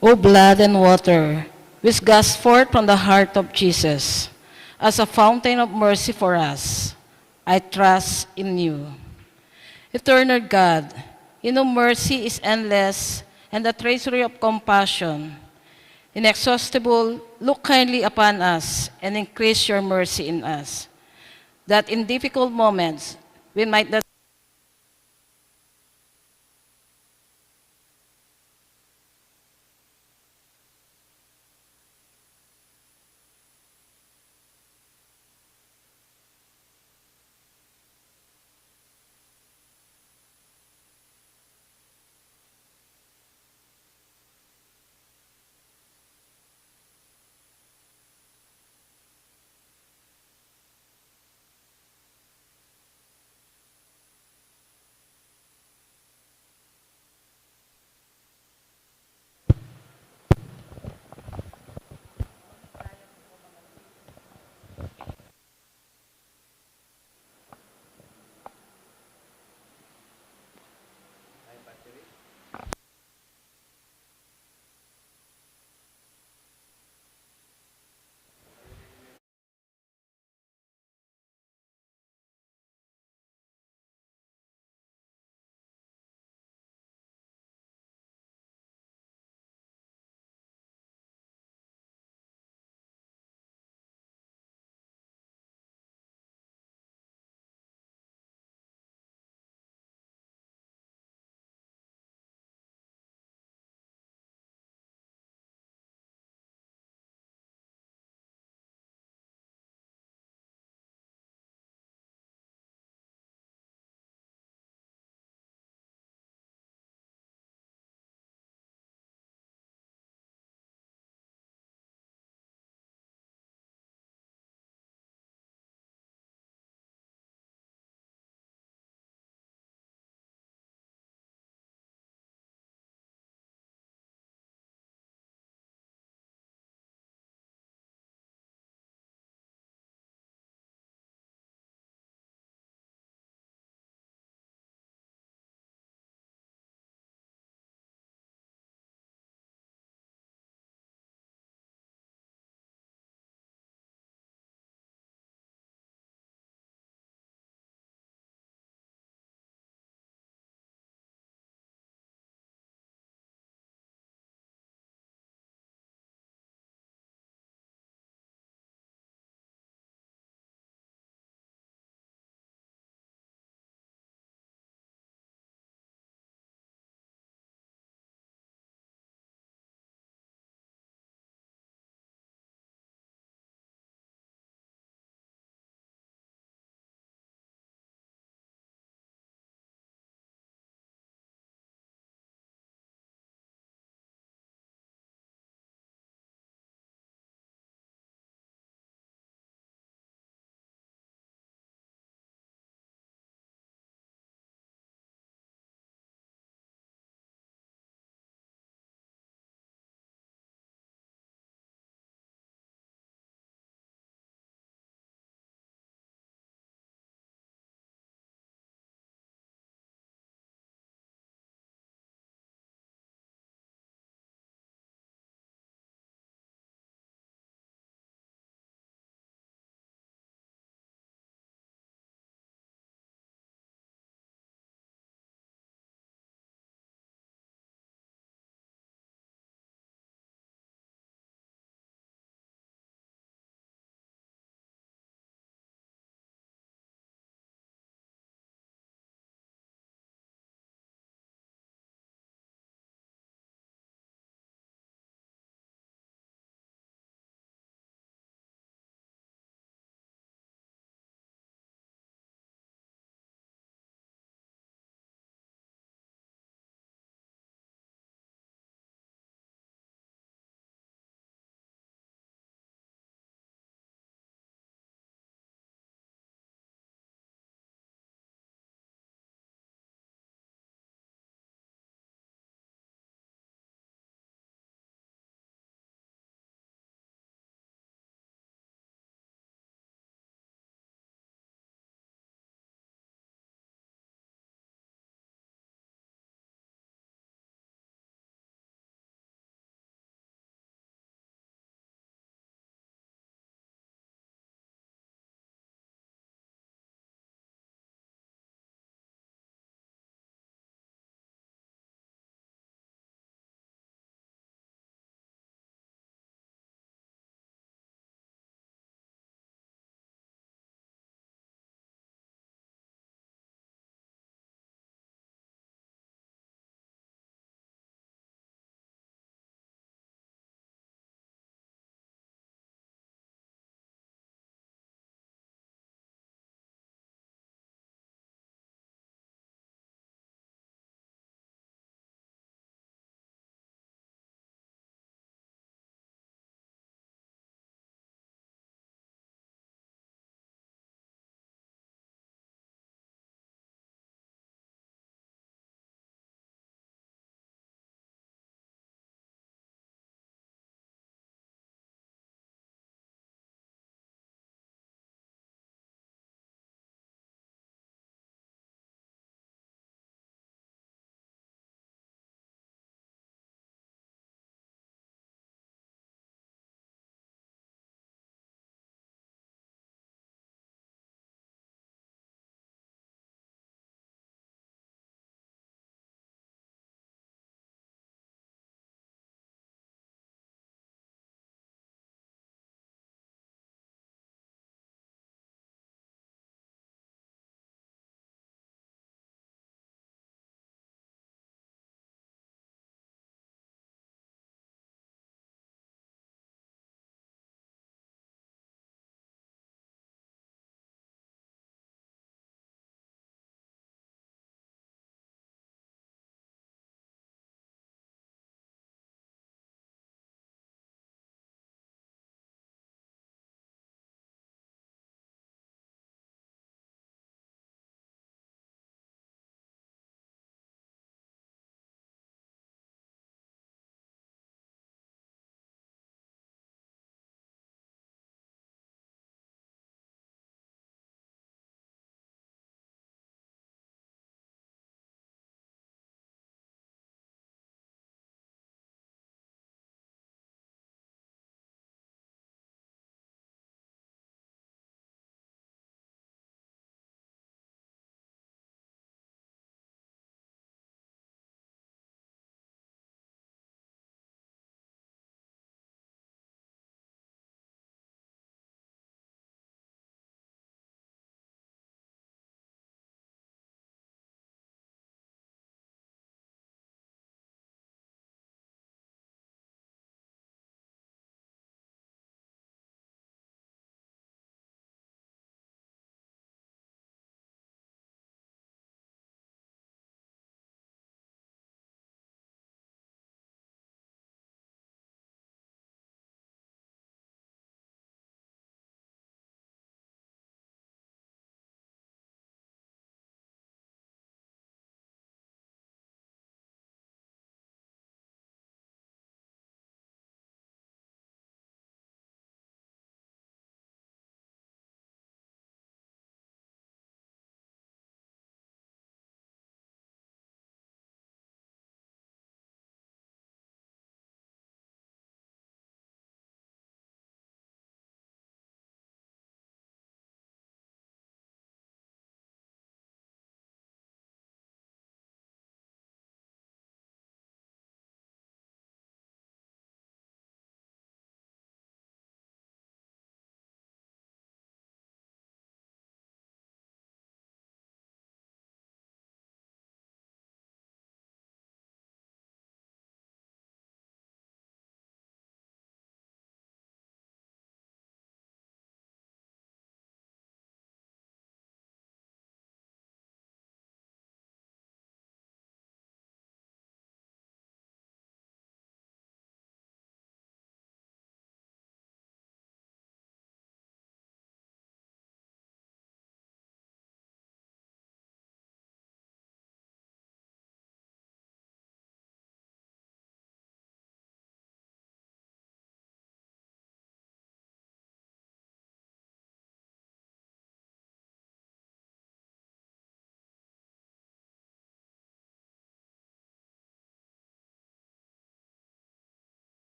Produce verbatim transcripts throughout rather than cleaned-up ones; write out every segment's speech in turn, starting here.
O blood and water, which gushed forth from the heart of Jesus as a fountain of mercy for us, I trust in you. Eternal God, in whom mercy is endless and the treasury of compassion inexhaustible, look kindly upon us and increase your mercy in us, that in difficult moments we might not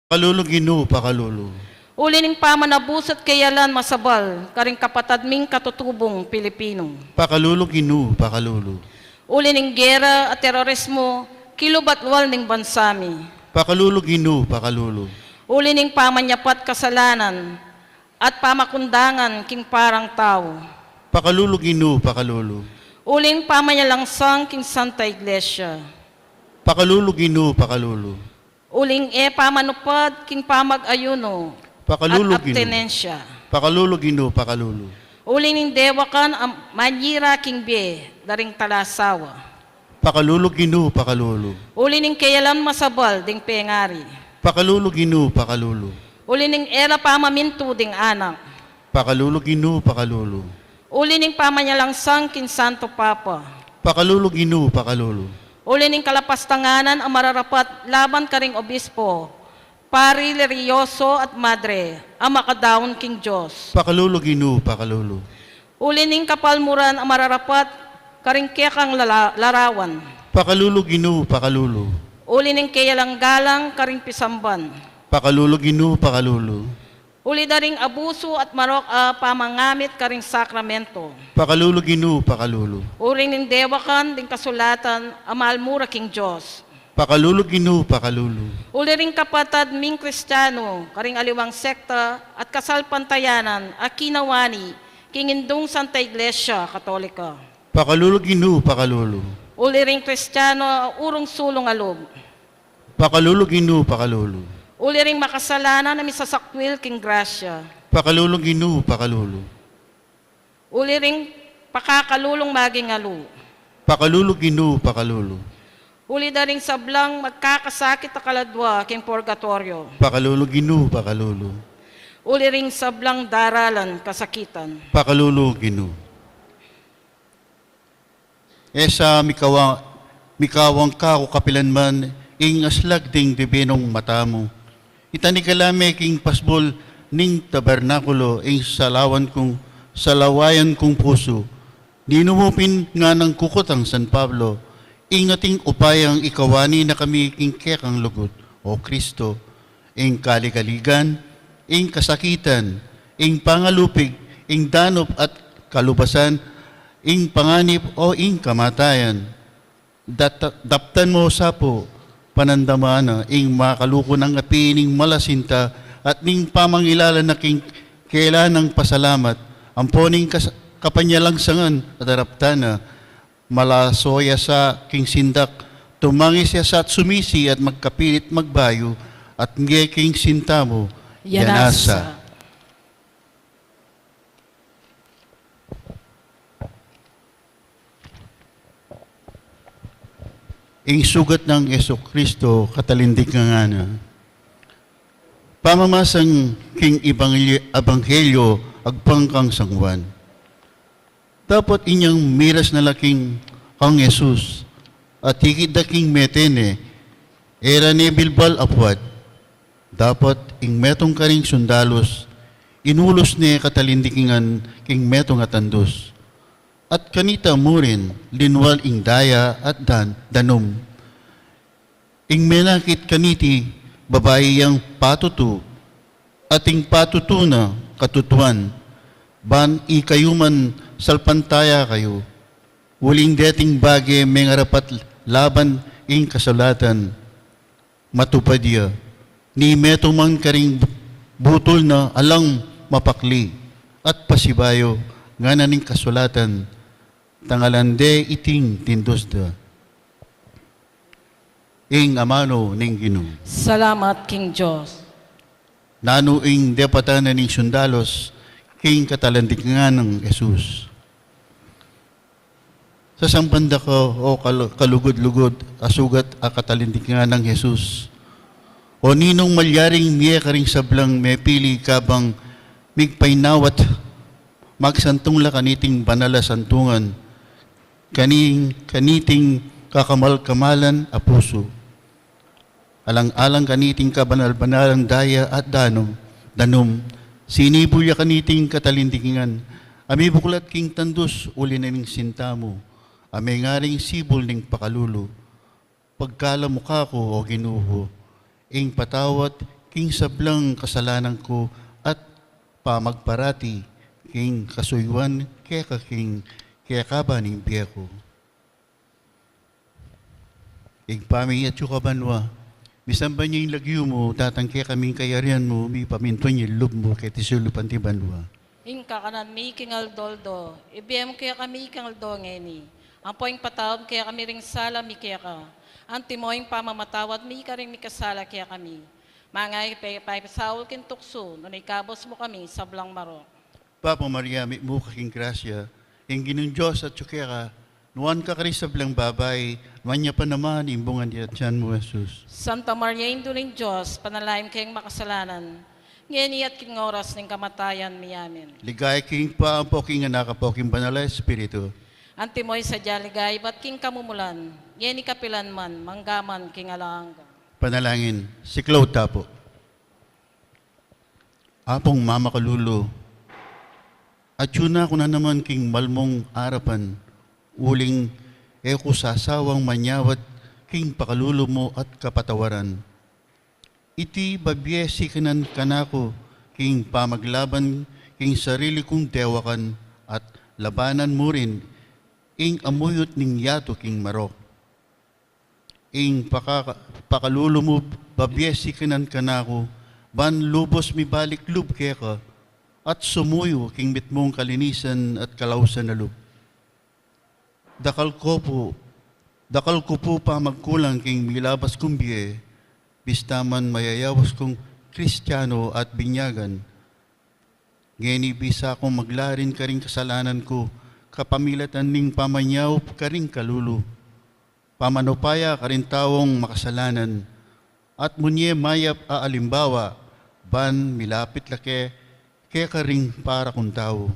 Pakalulu, Ginu, pakalulu. Uli ning pamanabus at keyalan masabal karing kapatad ming katutubung Pilipinu. Pakalulu, Ginu, pakalulu. Uli ning gera at terorismu, kilub at lual ning bansa mi. Pakalulu, Ginu, pakalulu. Uli ning pamanyapat kasalanan at pamakundangan king parang tau. Pakalulu, Ginu, pakalulu. Uling pamanyalangsang king Santa Iglesia. Pakalulu, Ginu, pakalulu. Uling e pamanupad king pamag-ayuno. Pakalulu, at Ginu. Abstinensya. Pakalulu, Ginu, pakalulu. Uli ning dewakan a manyira king bie da ring talasawa. Pakalulu, Ginu, pakalulu. Uli ning keyalan masabal ding pengari. Pakalulu, Ginu, pakalulu. Uli ning e ra pamamintu ding anak. Pakalulu, Ginu, pakalulu. Uli ning pamanyalangsang king Santo Papa. Pakalulu, Ginu, pakalulu. Uli ning kalapastanganan a mararapat laban karing obispo, pari, religyoso at madre a makadaun king Dios. Pakalulu, Ginu, pakalulu. Uli ning kapalmuran a mararapat karing kekang lala-, larawan. Pakalulu, Ginu, pakalulu. Uli ning keyalang galang karing pisamban. Pakalulu, Ginu, pakalulu. Uli da ring abusu at marok a pamangamit karing sakramento. Pakalulu, Ginu, pakalulu. Uli ning dewakan ding kasulatan a malmura king Dios. Pakalulu, Ginu, pakalulu. Uli ring kapatad ming Kristiano karing aliwang sekta at kasalpantayanan a kinawani king indung Santa Iglesia Katolika. Pakalulu, Ginu, pakalulu. Uli ring Kristiano a urung sulung a lub. Pakalulu, Ginu, pakalulu. Uli ring makasalanan a misasakwil king grasya. Pakalulu, Ginu, pakalulu. Uli ring pakakalulung maging alu. Pakalulu, Ginu, pakalulu. Uli da ring sablang magkakasakit a kaladwa king purgatoryo. Pakalulu, Ginu, pakalulu. Uli ring sablang daralan kasakitan. Pakalulu, Ginu. E sa mikawa-, mikawang ka ku kapilan man ing aslag ding bibinung mata mu. Itani ka la me king pasbul ning tabernakulo ing salawan kung, salawayan kung pusu. Ninu mu pin nganang kukutang San Pablo, ing ating upayang ikawani na kami king kekang lugud, O Kristo, ing kaligaligan, ing kasakitan, ing pangalupig, ing danup at kalubasan, ing panganib o ing kamatayan. Dat-, daptan mu sa pu, panandaman na ing makaluku nang api ning malasinta at ning pamangilala na king kelanang pasalamat, ampo ning kas-, kapanyalangsangan at daraptan na, malaso ya sa king sindak, tumangis ya sa at sumisi at magkapilit magbayu, at nge king sinta mu, yanasa. Yanasa. Ing sugat nang Jesucristo, katalindingan na. Pamamasang king Ebanghelyo, Ebanghelyo agpang kang San Juan. Dapot inyang miras na la king kang Jesus, at ikit da king mete ne, e ra ne bilbal a puad. Dapot ing metung karing sundalus, inulus ne katalindingan king metung a tandus. At kanita murin, linwal ing daya at dan-, danum. Ing menakit kaniti, babai yang patutu, at ing patutu na katutuan, ban ikayu man salpantaya kayu. Uling deting bage mengarapat laban ing kasulatan, matupad ya, ni metung man karing butul na alang mapakli, at pasibayu, ngana ning kasulatan, tangalan de iting tindus da. Ing amanu ning Ginu. Salamat king Dios. Nanu ing depatan na ning sundalus king katalindingan nang Jesus? Sasampan da ka, o kal-, kalugud-lugud a sugat a katalindingan nang Jesus. O ninung malyaring mie karing sablang mepili kabang migpainawa at magsantung la kaniting banal a santungan, kaning, kaniting kakamal-kamalan a pusu. Alang-alang kaniting kabanal-banalang daya at danum, danum, sinibul ya kaniting katalindingan, a mibuklat king tandus uli na ning sinta mu, a mengaring sibul ning pakalulu. Pagkalub mu kaku, O Ginu, ing patawad ing sablang kasalanan ku at pamagparati king kasuyuan keka king kekaban ning bie ku. Ibpa mi, atiu ka banua, misamban ya ing lagyu mu, datang kekami ing kayarian mu, mipamintun ya ing lub mu keti sulip anti banua. Ing kakanan mi king aldo-aldo ibie mu kekami king aldo ngeni. Ampo ing patawad mu kekami ring sala mi keka, antimo ing pamamatawad mi karing mikasala kekami. Manga e mu ke paisaul king tuksu, nune ikabus mu kami king sablang marok. Bapu Maria, mitmu ka king grasya, ing Ginung Dios atiu keka, nuan ka karing sablang babai, nuan ya pa naman ing bunga ning atian mu, Jesus. Santa Maria, Indu ning Dios, ipanalangin mu keng makasalanan, ngeni at king oras ning kamatayan mi. Amen. Ligaya king Ibpa, ampo king Anak, ampo king Banal a Espiritu. Antimo ing sadya ligaya ibat king kamumulan, ngeni kapilan man, mangga man king alang angga. Panalangin, siklaud tamu pu. Apung mamakalulu, atiu na ku na naman king mal mung arapan, uling e ku sasawang manyawad king pakalulu mu at kapatawaran. Iti babie sikanan kanaku king pamaglaban king sarili kung dewakan at labanan mu rin ing amuyut ning yatu king marok. Ing paka-, pakalulu mu babie sikanan kanaku, ban lubus mibalik lub keka, at sumuyu king mitmung kalinisan at kalausan a lub. Dakal ku pu, dakal ku pu pamagkulang king milabas kung bie, bista man mayayaus kung Kristiano at binyagan. Ngeni bisa kung maglarin karing kasalanan ku, kapamilatan ning pamanyaup karing kalulu. Pamanupaya karing taung makasalanan, at munye mayap a alimbawa, ban milapit la ke, kekaring para kung tau.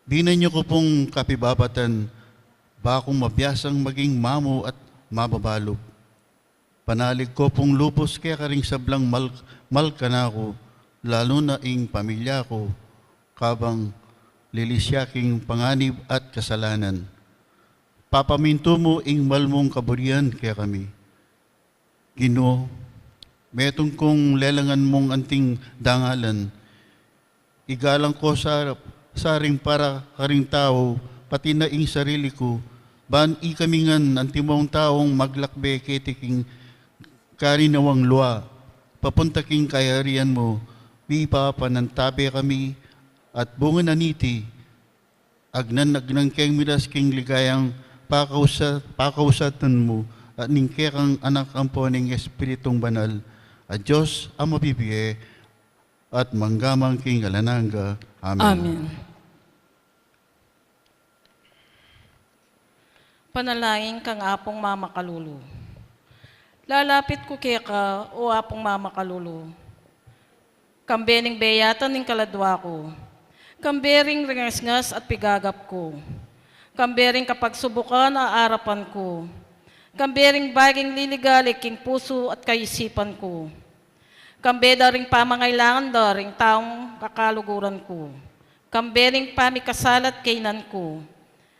Binan yu ku pung kapibabatan, ba kung mabiasang maging mamu at mababalub. Panalig ku pung lubus kekaring sablang mal-, mal kanaku, lalu na ing pamilya ku, kabang lilis ya king panganib at kasalanan. Papamintu mu ing mal mung kaburian kekami. Ginu, metung kung lelangan mung anting dangalan, igalang ku sa, sa ring para karing tau, pati na ing sarili ku, ban ikami ngan antimong taung maglakbe keti king karinawang lua, papunta king kayarian mu, mipapanantabe kami, at bunga na niti, agnan-agnan keng midas king ligayang pakausa-, pakausatan mu, at ning kekang Anak ampo ning Espiritung Banal, a Dios a mabibie, at mangga man king alang angga. Amen. Amen. Panalangin kang Apung Mamakalulu. Lalapit ku keka, o Apung Mamakalulu, kambe ning beyatan ning kaladwa ku, kambe ring ringasngas at pigagap ku, kambe ring kapagsubukan a arapan ku, kambe ring baging liligalig king pusu at kaisipan ku, kambe da ring pamangailangan da ring taung kakaluguran ku, kambe ring pamikasalat kaynan ku,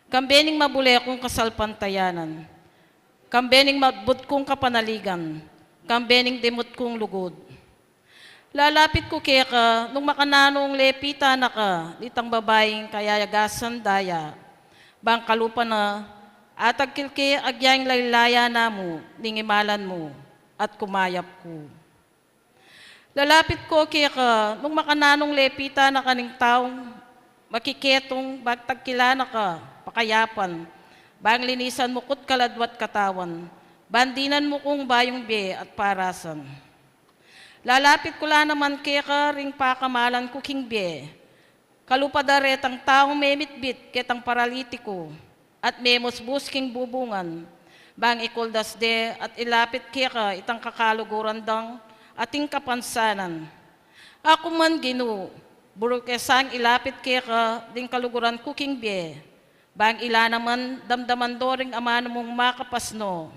kambe ning mabule kung kasalpantayanan, kambe ning mabud kung kapanaligan, kambe ning dimut kung lugud. Lalapit ku keka nung makananung lepitan na ka nitang babaing kayayagasan daya, bang kalupa na, atagkil ke agyang laylaya na mu ning imalan mu, at kumayap ku. Lalapit ku keka nung makananung lepitan na ka ning taung makiketung bang tagkilan na ka pakayapan, bang linisan mu ku't kaladwa't katawan, bang dinan mu kung bayung bie at parasan. Lalapit ku la naman keka ring pakamalan ku king bie, kalupa da retang taung memitbit ketang paralitiku, at memusbus king bubungan, bang ikuldas de at ilapit keka itang kakaluguran dang ating kapansanan. Aku man, Ginu, burul ke sang ilapit keka ding kaluguran ku king bie, bang ila naman damdaman do ring amanu mung makapasno.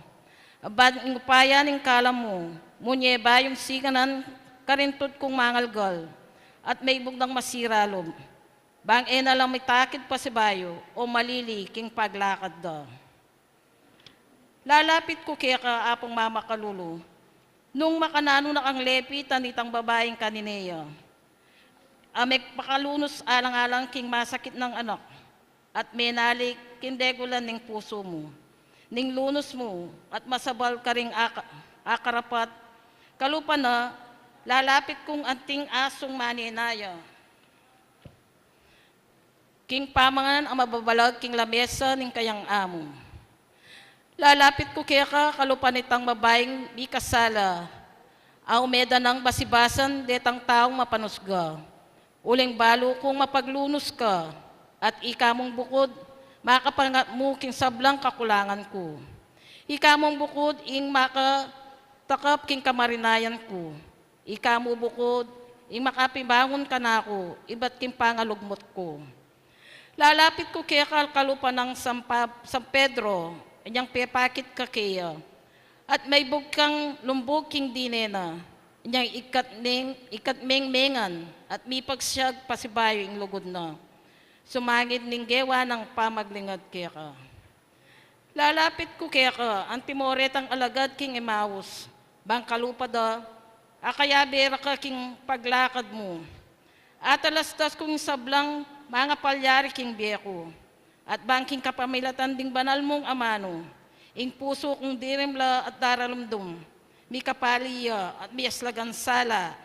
Ban ing upaya ning kalam mu, munye bayung sikanan karing tud kung mangalgal, at meibug dang masira lub, bang e na la mitakid pasibayu o malili king paglakad da. Lalapit ku keka, Apung Mamakalulu, Nung makananu na kang Lebi, tanitang babaing Cananea, a megpakalunus alang-alang king masakit nang anak, at menalik king degulan ning pusu mu, ning lunus mu, at masabal karing aka-, akarapat, kalupa na, lalapit kung anting asung manenaya king pamangan a mababalag king lamesa ning kayang amu. Lalapit ku keka kalupa nitang babaing mikasala, a ume da nang basibasan detang taung mapanusga. Uling balu kung mapaglunus ka, at ika mung bukud, makapangat mu king sablang kakulangan ku. Ika mung bukud ing makatakap king kamarinayan ku. Ika mu bukud ing makapibangun kanaku ibat king pangalugmut ku. Lalapit ku keka kalupa nang San Pa-, San Pedro, inyang pepakit ka keya, at maibug kang lumbug king dine na, inyang ikatmeng-, ikatmengmengan, at mipagsiag pasibayu ing lugud na. Sumangid ning gewa nang pamaglingad keka. Lalapit ku keka, antimo retang alagad king Emaus, bang kalupa da, a kayabe ra ka king paglakad mu. Atalastas ku ing sablang mangapalyari king bie ku, at bang king kapamilatan ding banal mung amanu, ing pusu kung dirimla at daralumdum, mikapali ya at miyaslagan sala,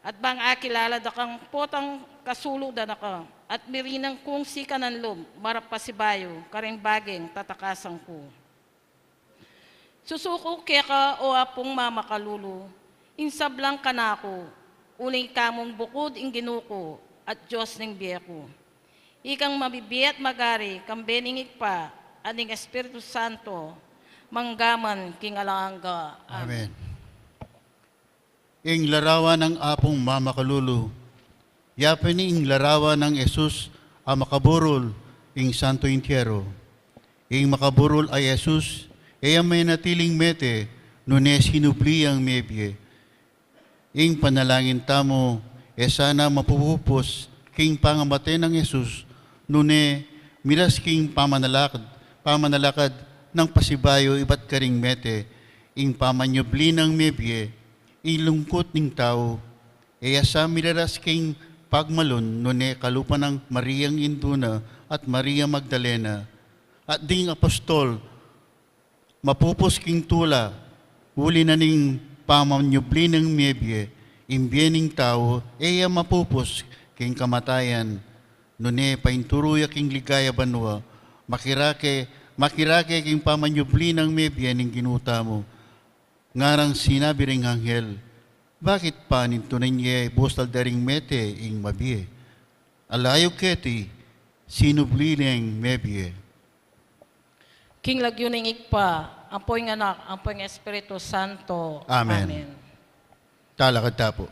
at bang akilala da kang potang kasulu da na ka, at mirinang kung sikanan lub, marap pasibayu karing baging tatakasan ku. Susuku keka, o Apung mamakalulu, ing sablang kanaku, uling ika mung bukud ing Ginu ku at Dios ning bie ku. Ikang mabibie at magari, kambe ning Ibpa, at ning Espiritu Santo, mangga man king alang angga. Amen. Amen. Ing larawan nang Apung mamakalulu. Ya pin ing larawan nang Jesus a makaburul king Santo Entierro. Ing makaburul a Jesus, e ya menatiling mete, nune sinubli yang mebie. Ing panalangin tamu, e sana mapupus king pangamate nang Jesus, nune miras king pamanalakad, pamanalakad nang pasibayu ibat karing mete, ing pamanyubli nang mebie, ing lungkut ning tau, e ya sa miraras king pagmalun, nune kalupa nang Mariang indu na at Maria Magdalena, at ding apostol, mapupus king tula, uli na ning pamanyubli nang mebie, ing bie ning tau, e ya mapupus king kamatayan, nune painturu ya king ligaya banua, makirake, makirake king pamanyubli nang mebie ning Ginu tamu. Ngarang sinabi ring anghel, bakit panintunan ye busal da ring mete ing mabie? Ala yu keti, sinubli neng mebie. King lagyu ning Ibpa, ampo ing Anak, ampo ing Espiritu Santo. Amen. Amen. Talakad ta pu.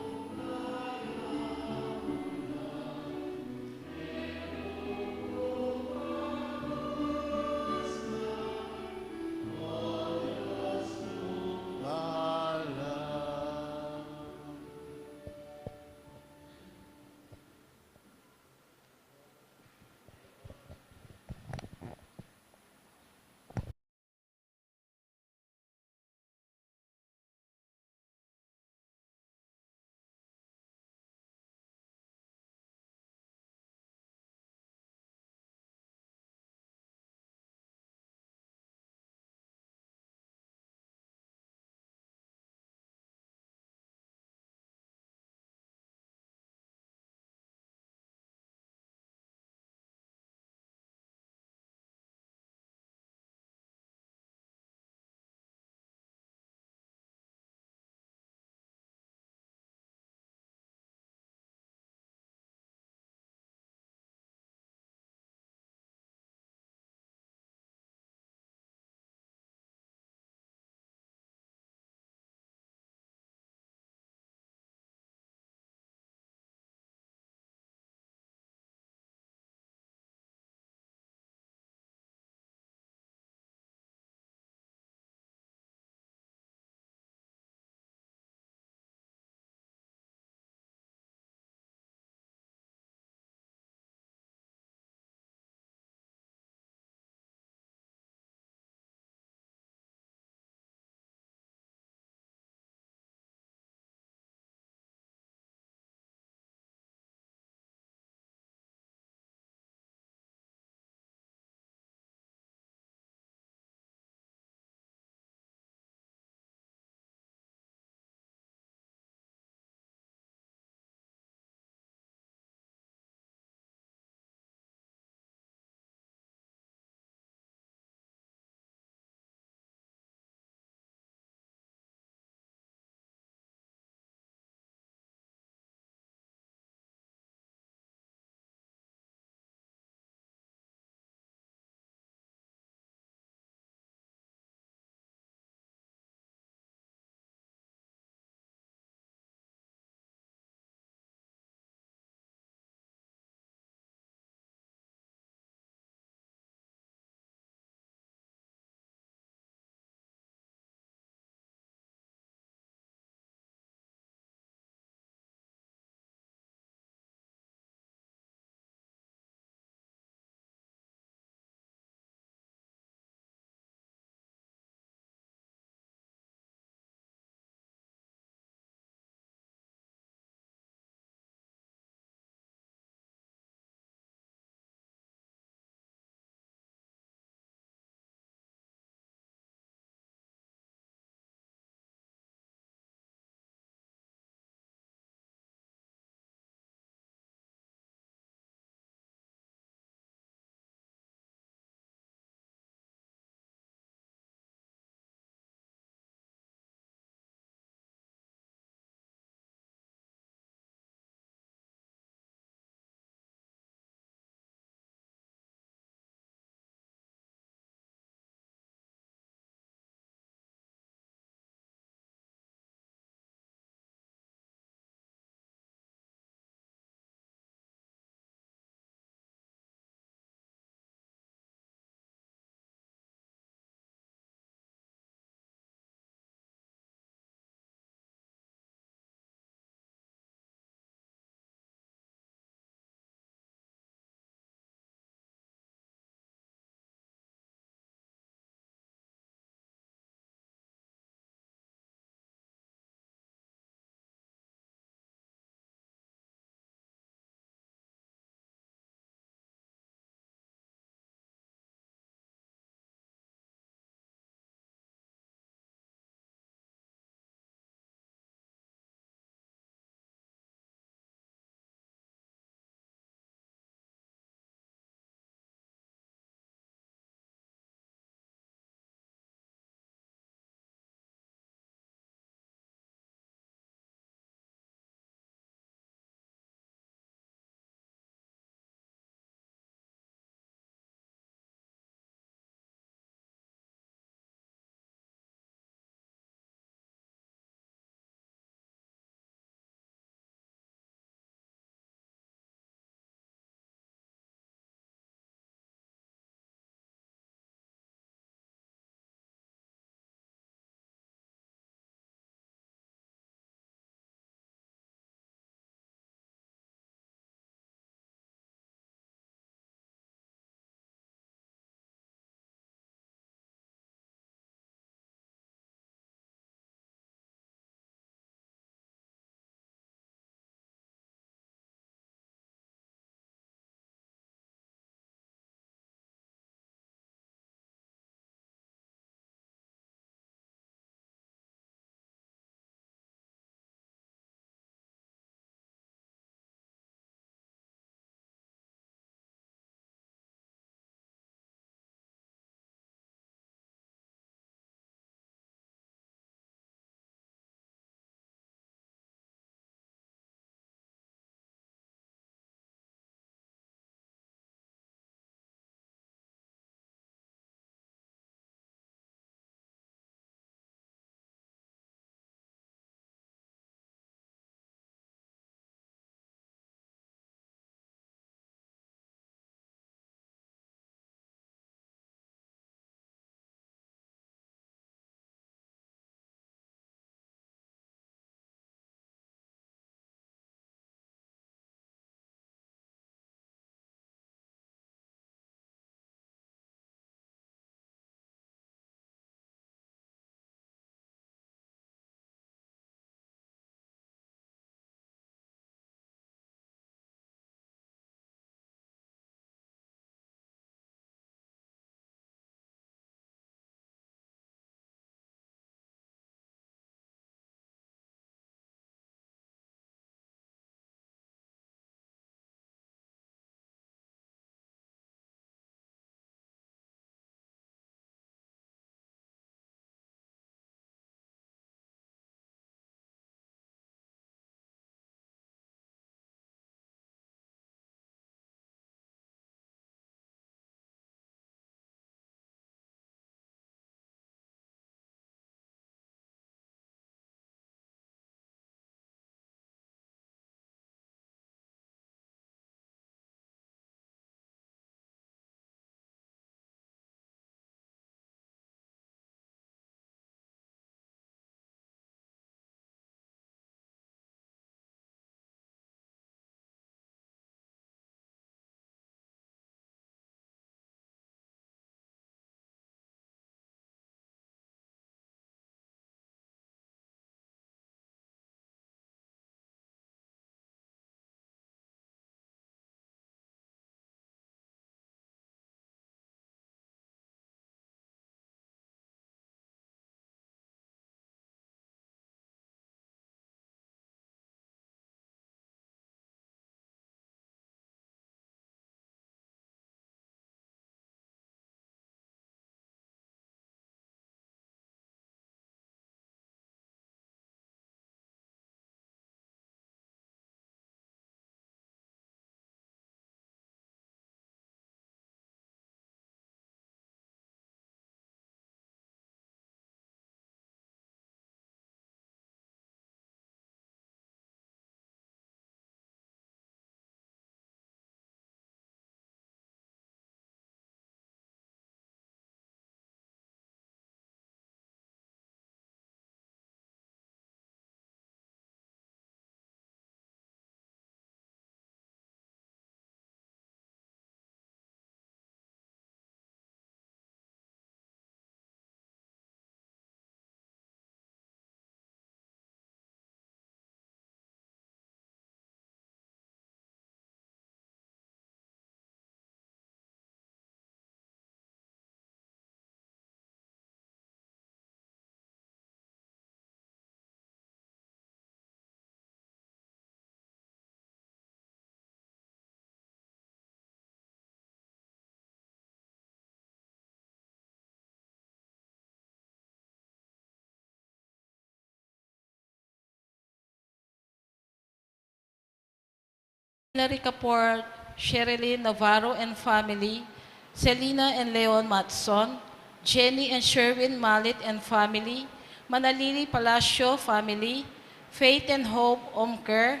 Ricaport, Sherilyn Navarro and family, Selina and Leon Matson, Jenny and Sherwin Malit and family, Manalili Palacio family, Faith and Hope Omker,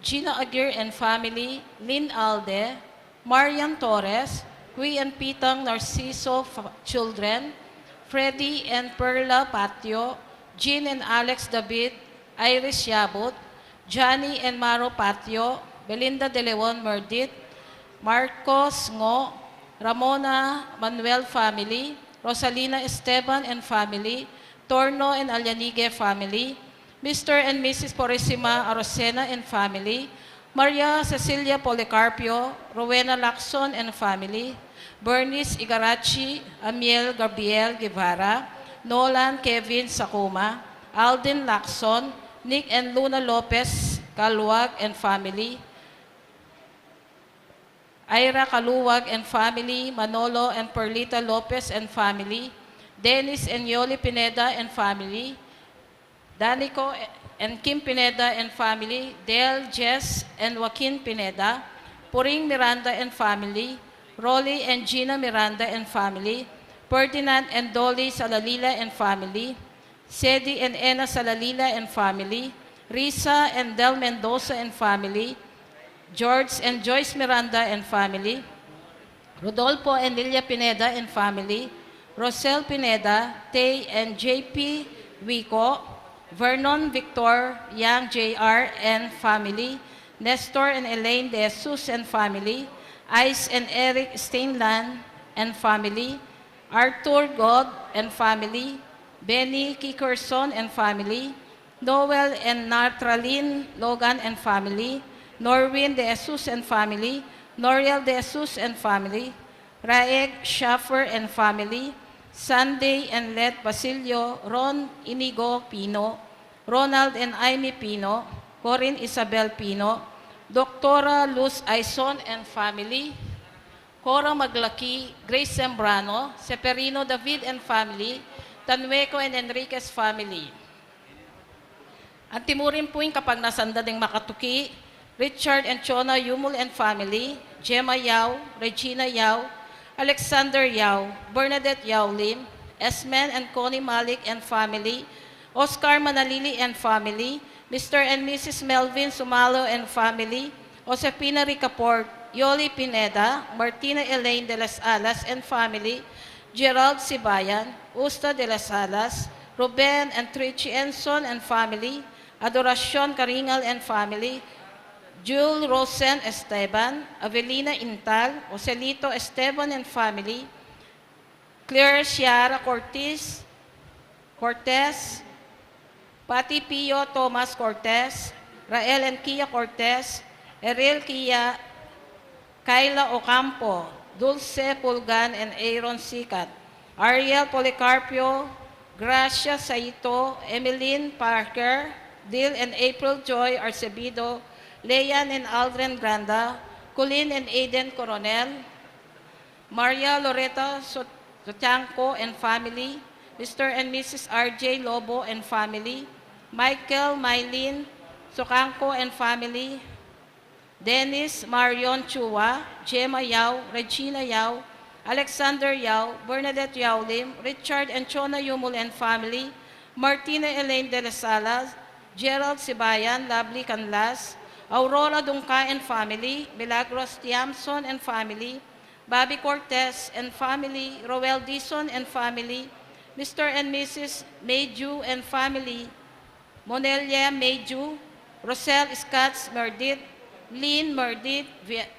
Gina Aguirre and family, Lynn Alde, Marian Torres, Qui and Pitang Narciso fa-, children, Freddy and Perla Patio, Jean and Alex David, Iris Yabut, Johnny and Maro Patio, Belinda De Leon Merdit, Marcos Ngo, Ramona Manuel family, Rosalina Esteban and family, Torno and Alyanige family, Mister and Missus Purisima Arocena and family, Maria Cecilia Policarpio, Rowena Lacson and family, Bernice Igarachi, Amiel Gabriel Guevara, Nolan Kevin Sakuma, Alden Lacson, Nick and Luna Lopez Caluag and family, Ira Caluag and family, Manolo and Perlita Lopez and family, Dennis and Yoli Pineda and family, Danico and Kim Pineda and family, Del, Jess and Joaquin Pineda, Puring Miranda and family, Rolly and Gina Miranda and family, Ferdinand and Dolly Salalila and family, Sedi and Ena Salalila and family, Risa and Del Mendoza and family, George and Joyce Miranda and family, Rodolfo and Lilia Pineda and family, Rosel Pineda, Tay and J P Wico, Vernon Victor, Yang J R and family, Nestor and Elaine De Jesus and family, Ice and Eric Steinland and family, Arthur God and family, Benny Kickerson and family, Noel and Natralyn Logan and family, Norwin De Jesus and family, Noriel De Jesus and family, Raeg Schaffer and family, Sunday and Let Basilio, Ron Inigo Pino, Ronald and Amy Pino, Corin Isabel Pino, Doktora Luz Aison and family, Cora Maglaki, Grace Sembrano, Seferino David and family, Tanueco and Enriquez family. Anti mu rin pu ing kapagnasan da ding makatuki, Richard and Chona Yumul and family, Gemma Yao, Regina Yao, Alexander Yao, Bernadette Yao Lim, Esmen and Connie Malik and family, Oscar Manalili and family, Mister and Missus Melvin Sumalo and family, Josefina Ricaport, Yoli Pineda, Martina Elaine de las Alas and family, Gerald Sibayan, Usta de las Alas, Ruben and Trichy Enson and family, Adoracion Caringal and family, Jul Rosen Esteban, Avelina Intal, Joselito Esteban and family, Claire Ciara Cortez, Cortez, Pati Pio Thomas Cortez, Rael and Kia Cortez, Eril Kia, Kyla Ocampo, Dulce Pulgan and Aaron Sikat, Ariel Policarpio, Gracia Saito, Emeline Parker, Dil and April Joy Arcebido, Leanne and Aldrin Granda, Colin and Aiden Coronel, Maria Loreta Sot-, Sotiangco and family, Mister and Missus R J Lobo and family, Michael Mylene Socangco and family, Dennis Marion Chua, Gemma Yao, Regina Yao, Alexander Yao, Bernadette Yao Lim, Richard and Chona Yumul and family, Martina Elaine de las Alas, Gerald Sibayan, Lovely Canlas, Aurora Dungca and family, Milagros Tiamson and family, Bobby Cortez and family, Roel Dizon and family, Mister and Missus Maydew and family, Monelia Maydew, Rosel Scotts Merdit, Lynn Merdit, Vi-,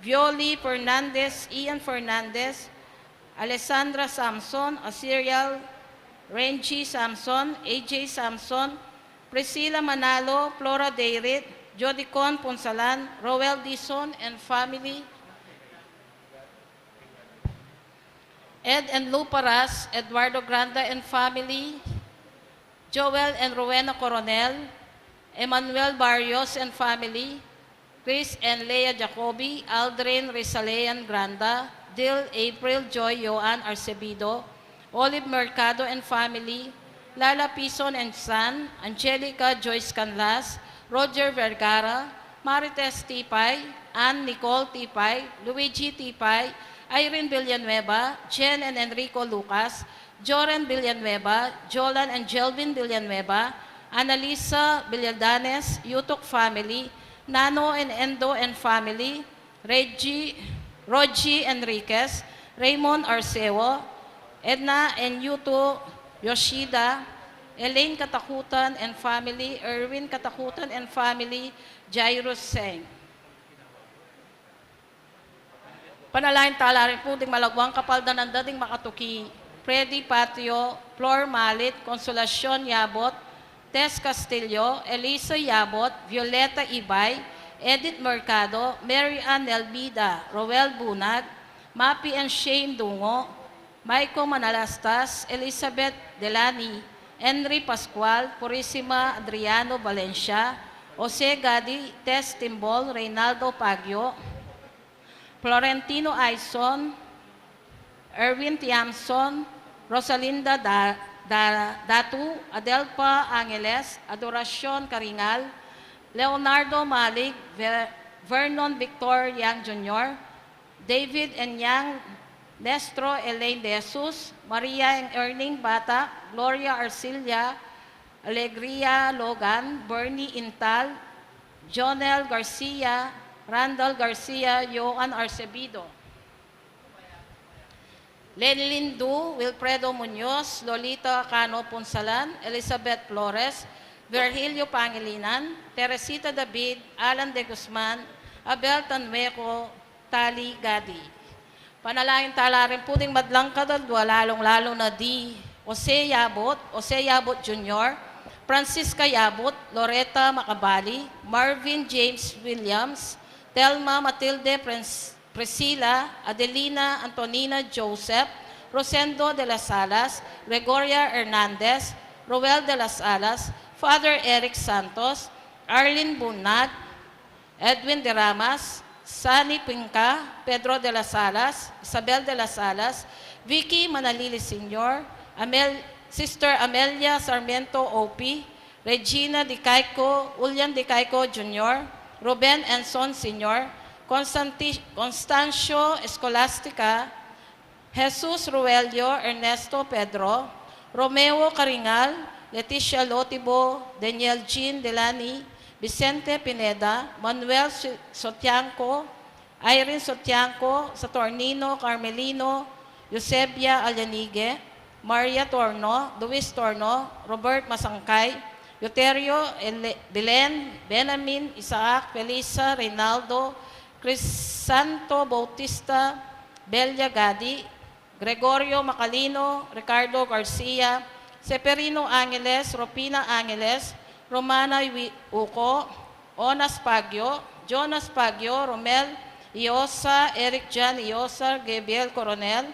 Violi Fernandez, Ian Fernandez, Alessandra Samson, Asiriel Renji Samson, A J Samson, Priscilla Manalo, Flora Dayrit, Jodicon Punsalan, Roel Dizon and family, Ed and Lou Paras, Eduardo Granda and family, Joel and Rowena Coronel, Emmanuel Barrios and family, Chris and Lea Jacobi, Aldrin Rizalean Granda, Dil April Joy Joan Arcebido, Olive Mercado and family, Lala Pison and son, Angelica Joyce Canlas, Roger Vergara, Marites Tipay, Ann Nicole Tipay, Luigi Tipay, Irene Villanueva, Jen and Enrico Lucas, Joren Villanueva, Jolan and Jelvin Villanueva, Annalisa Villadanes, Yutok family, Nano and Endo and family, Reggie, Rogie Enriquez, Raymond Arceo, Edna and Yuto Yoshida, Elaine Katakutan and family, Erwin Katakutan and family, Jairus Seng. Panalangin tala rin pu ding malagwang kapaldanan da ding makatuki Freddy Patio, Flor Malit, Consolacion Yabot, Tess Castillo, Elisa Yabot, Violeta Ibay, Edith Mercado, Mary Ann Nelvida, Roel Bunag, Mapi and Shane Dungo, Maiko Manalastas, Elizabeth Delani, Henry Pascual, Purisima Adriano Valencia, Jose Gadi, Tess Timbol, Reynaldo Pagio, Florentino Aison, Erwin Tiamson, Rosalinda Da- Da- Datu, Adelpa Angeles, Adoracion Caringal, Leonardo Malig, Ver- Vernon Victor Yang Junior, David and Yang, Nestro Elaine De Jesus, Maria and Erning Bata, Gloria Arcilla, Alegria Logan, Bernie Intal, Jonel Garcia, Randall Garcia, Joan Arcebido, Lenilyn Du, Wilfredo Muñoz, Lolita Cano Punsalan, Elizabeth Flores, Virgilio Pangilinan, Teresita David, Alan De Guzman, Abel Tanweco, Tali Gadi. Panalangin tala rin pu ding madlang kadaldua, lalung-lalu na di Jose Yabut, Jose Yabut Junior, Francisca Yabut, Loretta Macabali, Marvin James Williams, Telma Matilde Prince- Priscilla, Adelina Antonina Joseph, Rosendo de las Alas, Gregoria Hernandez, Roel de las Alas, Father Eric Santos, Arlene Bunag, Edwin de Ramas, Sani Pinca, Pedro de las Alas, Isabel de las Alas, Vicky Manalili Senior, Amel- Sister Amelia Sarmiento O P, Regina Dicaico, Julian Dicaico Junior, Ruben Enson Senior, Constanti- Constancio Escolastica, Jesus Ruelio, Ernesto Pedro, Romeo Caringal, Leticia Lotibo, Daniel Jean Delani, Vicente Pineda, Manuel Su- Sotianco, Irene Sotianco, Saturnino Carmelino, Eusebia Allanige, Maria Torno, Luis Torno, Robert Masangkay, Euterio Ele- Belen, Benamin Isaac, Felisa Reynaldo, Crisanto Bautista, Belia Gadi, Gregorio Macalino, Ricardo Garcia, Seferino Angeles, Rufina Angeles, Romana Wi- Uco, Onas Pagio, Jonas Pagio, Romel Iosa, Eric John Iosa, Gabriel Coronel,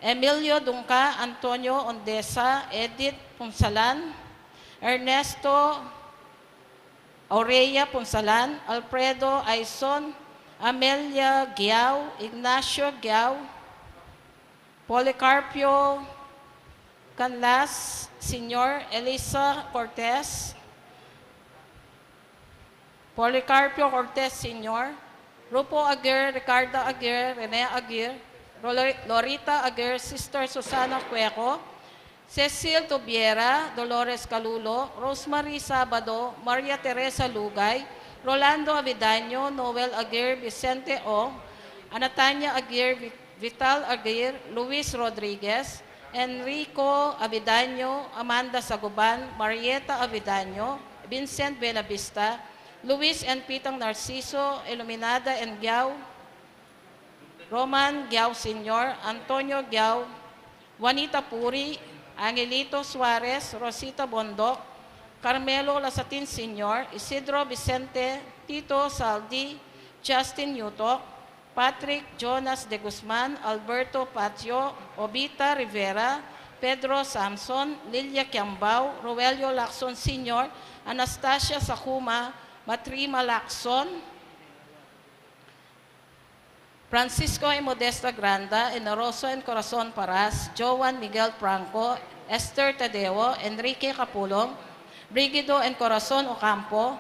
Emilio Dungca, Antonio Ondesa, Edith Punsalan, Ernesto Aurelia Punsalan, Alfredo Aison, Amelia Giao, Ignacio Giao, Policarpio Canlas Senior, Elisa Cortez, Policarpio Cortez Senior, Rupo Aguirre, Ricardo Aguirre, Rene Aguirre, Lori- Lorita Aguirre, Sister Susana Cueco, Cecil Tubiera, Dolores Calulo, Rosemary Sabado, Maria Teresa Lugay, Rolando Avidaño, Noel Aguirre, Vicente Ong, Anatania Aguirre, Vi- Vital Aguirre, Luis Rodriguez, Enrico Avidaño, Amanda Saguban, Marieta Avidaño, Vincent Buenavista, Luis and Pitang Narciso, Iluminada and Giao, Roman Giao Senior, Antonio Giao, Juanita Puri, Angelito Suarez, Rosita Bondoc, Carmelo Lasatin Senior, Isidro Vicente, Tito Saldi, Justin Yutok, Patrick Jonas de Guzman, Alberto Patio, Obita Rivera, Pedro Samson, Lilia Kiambao, Roelio Lacson Senior, Anastasia Sakuma, Matrima Lacson, Francisco y Modesta Granda, Enoroso and Corazon Paras, Joan Miguel Franco, Esther Tadeo, Enrique Capulong, Brigido and Corazon Ocampo,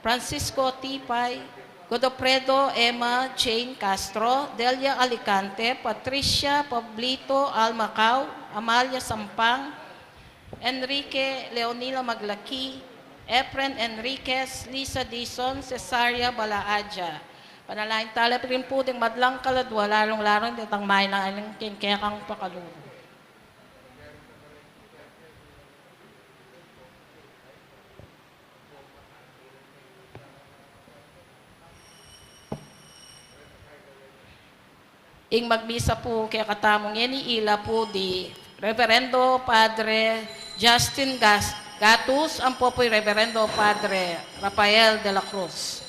Francisco Tipay, Godofredo, Emma Jane Castro, Delia Alicante, Patricia Pablito Almacao, Amalia Sampang, Enrique Leonila Maglaki, Efren Enriquez, Lisa Dizon, Cesaria Balaadia. Panalangin tala rin pu ding madlang kaladua, lalung-lalu ditang maynan king kekang pakalulu. Ing magmisa pu kekatamu ngeni ila pu di Reverendo Padre Justin Gas-, Gatus, ampo pu i Reverendo Padre Rafael de la Cruz.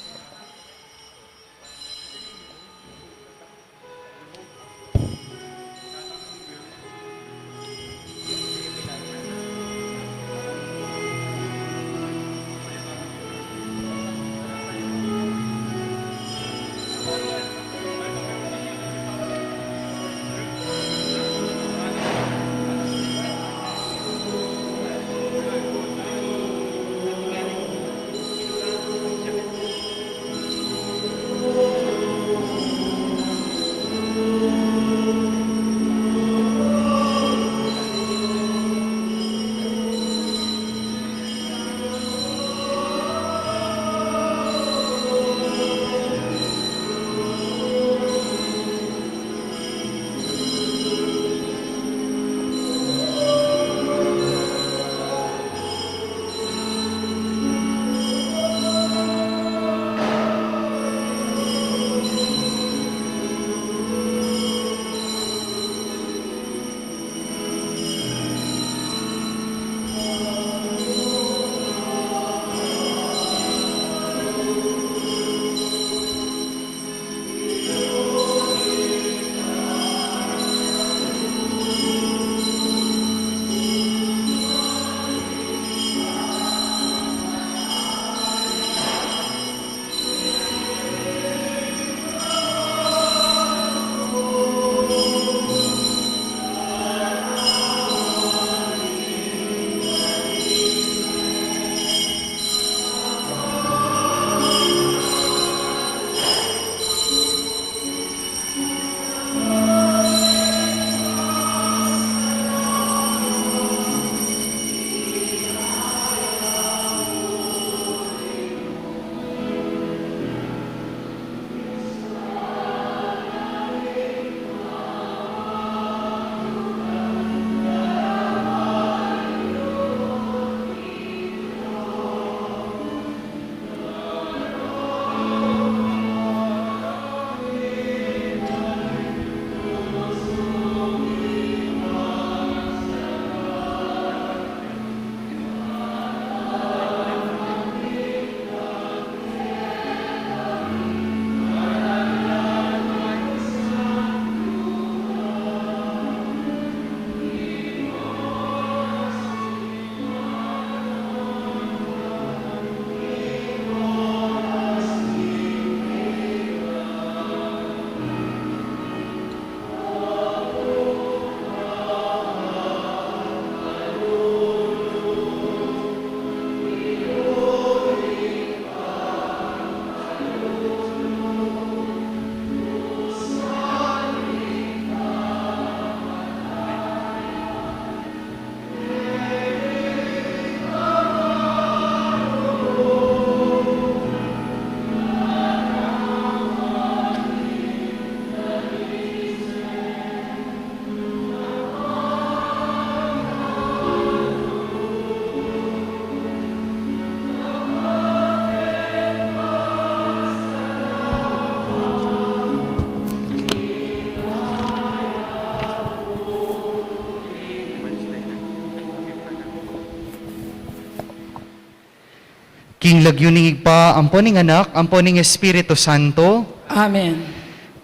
King lagyu ning Ibpa, ampo ning Anak, ampo ning Espiritu Santo. Amen.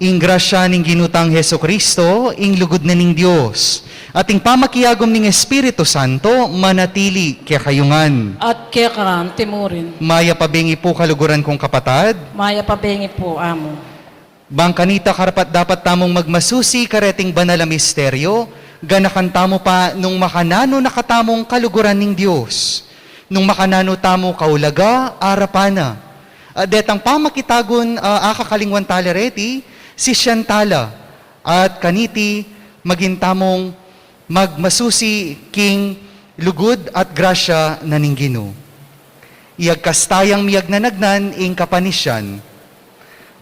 Ing grasya ning Ginu tang Jesucristo, ing lugud na ning Dios, at ing pamakiagum ning Espiritu Santo, manatili kekayu ngan. At keka anti mu rin. Mayap a bengi pu, kaluguran kung kapatad. Mayap a bengi pu, Amu. Bang kanita, karapat-dapat tamung magmasusi kareting banal a misteryo, ganakan tamu pa nung makananu na katamung kaluguran ning Dios, nung makananu tamu kaulaga arapan na, At detang pamakitagun, ah, akakalingwan tala reti, sisian tala, at kaniti maging tamung magmasusi king lugud at grasya na ning Ginu. Iyagkas tayang miyagnanagnan ing kapanisian.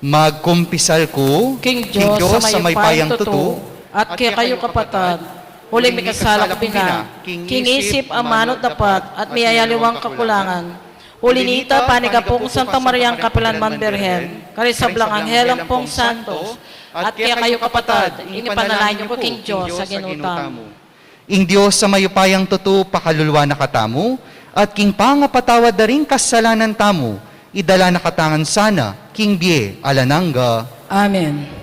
Magkumpisal ku king Dios a mayupayang tutu, at kekayu kapatad, uling mikasala ku bina king isip, amanu at dapat, at miyayaliwang kakulangan. Uli nita, panigapu kung Santa Mariang kapilanman Birhen, karing sablang anghel ampong santos, at kekayu kapatad, ing ipanalangin yu ku king Dios a Ginu tamu. Ing Dios a mayupayang tutu pakaluluan na katamu, at king pangapatawad da ring kasalanan tamu, idala na katamu ngan sana king bie alang angga. Amen.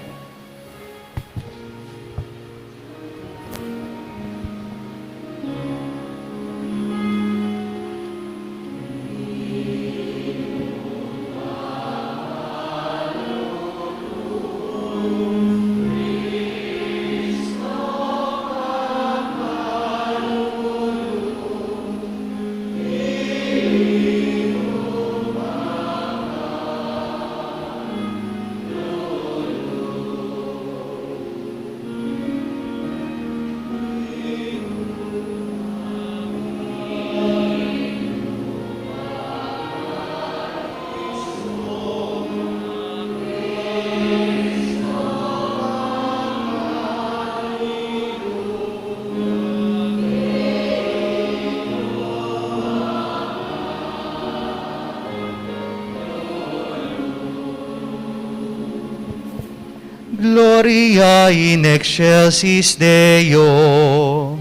Gloria in excelsis Deo.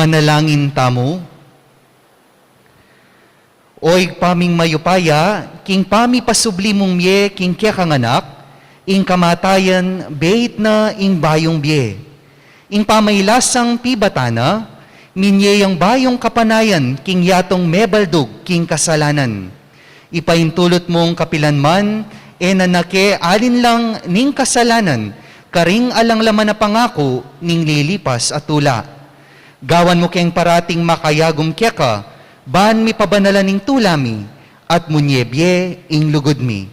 Manalangin tamu. O Ibpa ming mayupaya, king pamipasubli mung mie king kekang Anak, ing kamatayan beit na ing bayung bie. Ing pamailasang pibatan na, minie yang bayung kapanayan king yatung mebaldug king kasalanan. Ipaintulut mung kapilan man, e na na ke alinlang ning kasalanan, karing alang laman a pangaku ning lilipas a tula. Gawan mu keng parating makayagum keka, ban mipabanalan ing tula mi, at munie bie ing lugud mi.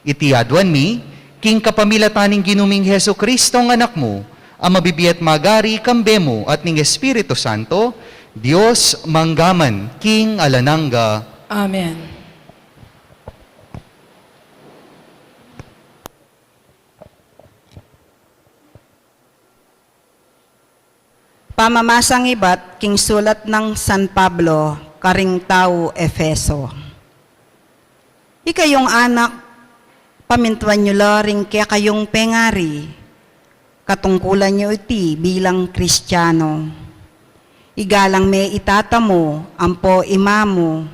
Iti aduan mi, king kapamilatan ning Ginu ming Jesucristo a Anak mu, a mabibie at magari kambe mu at ning Espiritu Santo, Dios mangga man king alang angga. Amen. Pamamasang ibat king sulat nang San Pablo karing tau Efeso. Ikayung anak, pamintuan yu la ring kekayung pengari, katungkulan yu iti bilang Kristiano. Igalang me i tata mu ampo i ina mu,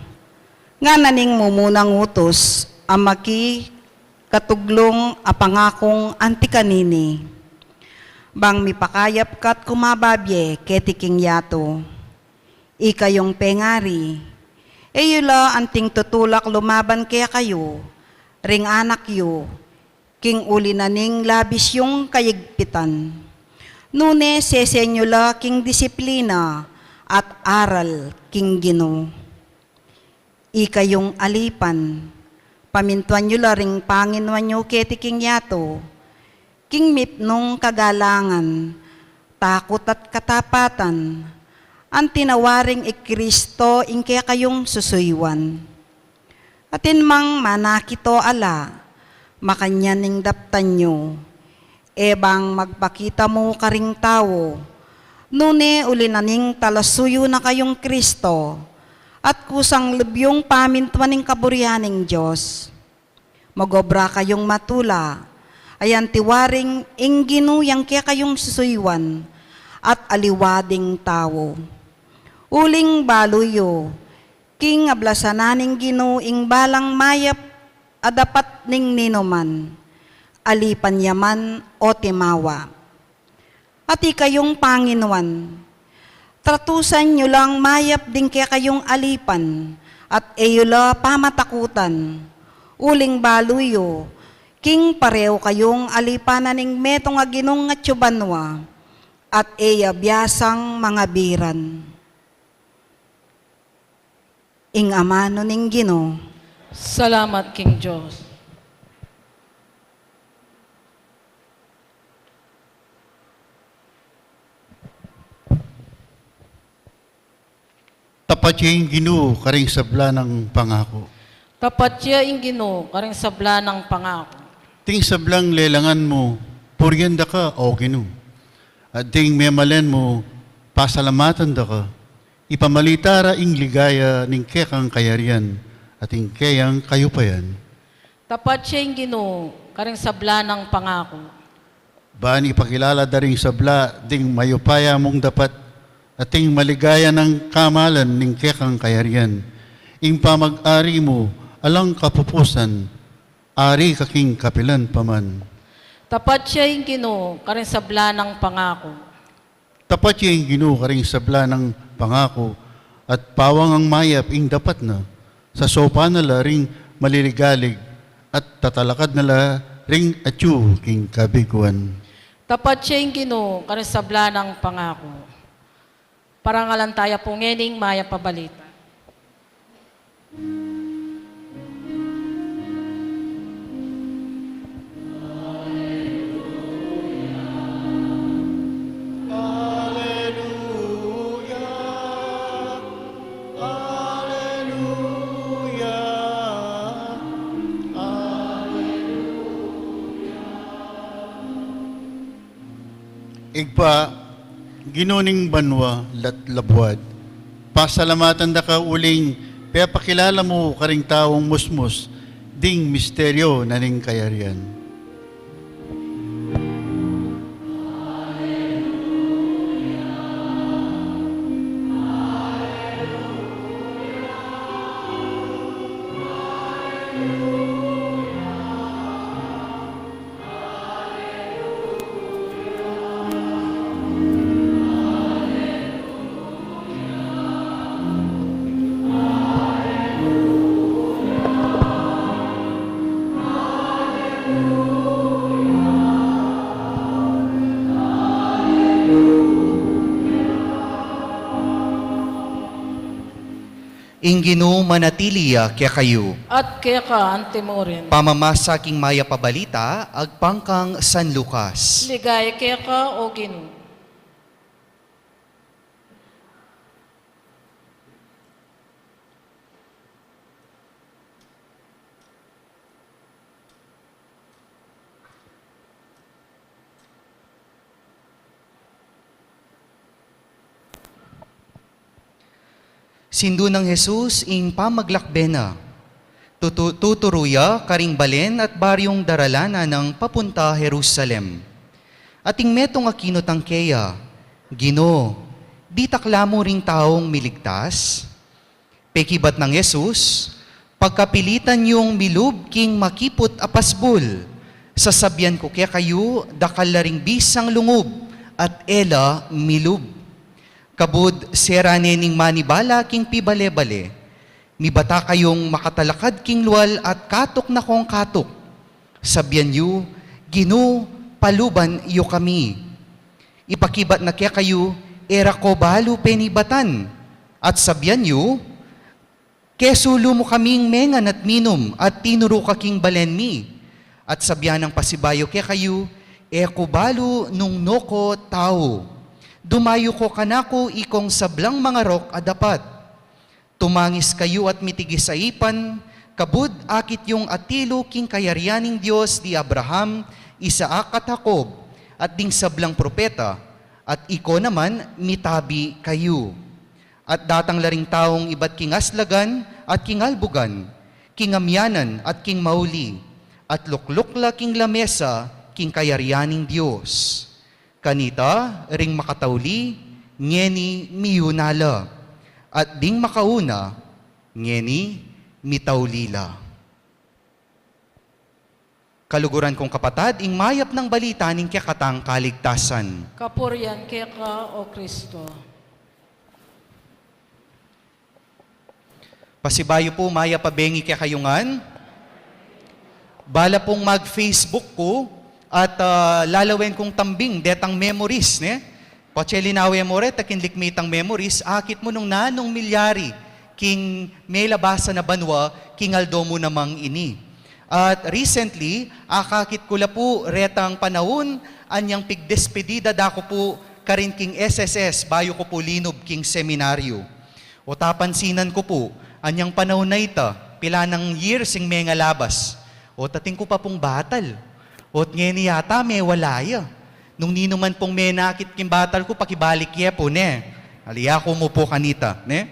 ngana ning mumunang utus a makikatuglung a pangakung anti kanini. Bang mipakayap ka't kumababie keti king yatu. Ikayung pengari, e yu la anting tutulak lumaban kekayu ring anak yu, king uli na ning labis yung kayigpitan. Nune sesen yu la king disiplina at aral king Ginu. Ikayung alipan, pamintuan yu la ring panginuan yu keti king yatu, king mipnung kagalangan, takut at katapatan, anti na waring i Kristo ing kekayung susuyuan. Atin mang manakit o ala, makanyan ing daptan yu, e bang magpakita mu karing tau, nune uli na ning talasuyu na kayung Kristo, at kusang lub yung pamintuan ning kaburian ning Dios. Magobra kayung matula, ayan ti waring ing Ginu yang kekayung susuyuan, at aliwa ding tau. Uling balu yu, king ablasan na ning Ginu ing balang mayap a dapat ning ninuman, alipan ya man o timawa. At ikayung panginuan, tratusan yu lang mayap ding kekayung alipan, at e yu la pamatakutan, uling balu yu, king pareu kayung alipanan ning metung a ginung atyu banua, at e ya biasang mangabiran. Ing amanu ning Ginu. Salamat king Dios. Tapat ya ing Ginu karing sabla nang pangaku. Tapat ya ing Ginu karing sabla nang pangaku. Ding sablang lelangan mu, purian da ka, o Ginu. At ding memalen mu, pasalamatan da ka. Ipamalita ra ing ligaya ning kekang kayarian at ing keyang kayupayan. Tapat ya ing Ginu karing sabla nang pangaku. Ban ipakilala da ring sabla ding mayupaya mung dapat at ding maligaya nang kamalan ning kekang kayarian. Ing pamag-ari mu alang kapupusan, ari ka king kapilan pa man. Tapat ya ing Ginu karing sabla nang pangaku. Tapat ya ing Ginu karing sabla nang pangaku, at pawang nang mayap ing dapat na, sasaupan na la ring maliligalig, at tatalakad na la ring atyu king kabiguan. Tapat ya ing Ginu karing sabla nang pangaku. Parangalan taya pu ngening mayap a balita. Ibpa, Ginu ning banua at labuad, pasalamatan da ka uling pepakilala mu karing taung musmus ding misteryo na ning kayarian. Ing Ginu manatili ya kekayu. At keka antimurin. Pamamasa king mayap a balita agpang kang San Lucas. Ligaya keka, O Ginu. Sindu nang Jesus ing pamaglakbe na. Tutu-, tuturu ya karing balen at baryung daralanan nang papunta Jerusalem. Ating metung a kinutang keya, "Ginu, ditak la mu ring taung miligtas?" Pekibat nang Jesus, "Pagkapilitan yung milub king makiput a pasbul. Sasabian ku kekayu, dakal la ring bisang lungub at e la milub." Kabud sera ne ning manibala king pibale-bale, "Mibata kayung makatalakad king lual at katuk na kong katuk." Sabian yu, "Ginu, paluban yu kami." Ipakibat na kekayu, "E ra ko balu penibatan." At sabian yu, "Kesulu mu kaming mengan at minum at tinuru ka king balen mi." At sabian nang pasibayu kekayu, "E ku balu nung nu ko tau. Dumayu ko kanaku ikong sablang mangarok a dapat." Tumangis kayu at mitigis a ipan, kabud akit yung atilu king kayarian ning Dios di Abraham, Isaac at Jacob, at ding sablang propeta, at iko naman mitabi kayu. At datang la ring taung ibat king aslagan at king albugan, king amianan at king mauli, at lukluk la king lamesa king kayarian ning Dios. Kanita, ring makatauli, ngeni miyuna la, at ding makauna, ngeni mitauli la. Kaluguran kung kapatad, ing mayap nang balita ning kekatang kaligtasan. Kapurian keka, O Kristo. Pasibayu pu, mayap a bengi kekayu ngan. Bala pung mag-Facebook ku at, ah, lalawen kung tambing detang memories, ne? Patse linawe mu reta king likmitang memories, akit mu nung nanung milyari king melabasan a banua king aldo mu namang ini. At recently, akakit ku la pu retang panaun anyang pigdespedida da ku pu karin king S S S, bayu ku pu linub king seminaryo. Ot apansinan ku pu, anyang panaun a ita, pila nang years ing mengalabas. Ot atin ku pa pung batal. Ot ngeni yata mewala ya. Nung ninu man pung menakit king batal ku, pakibalik ye pu, ne? Ali ya ku mu pu kanita, ne?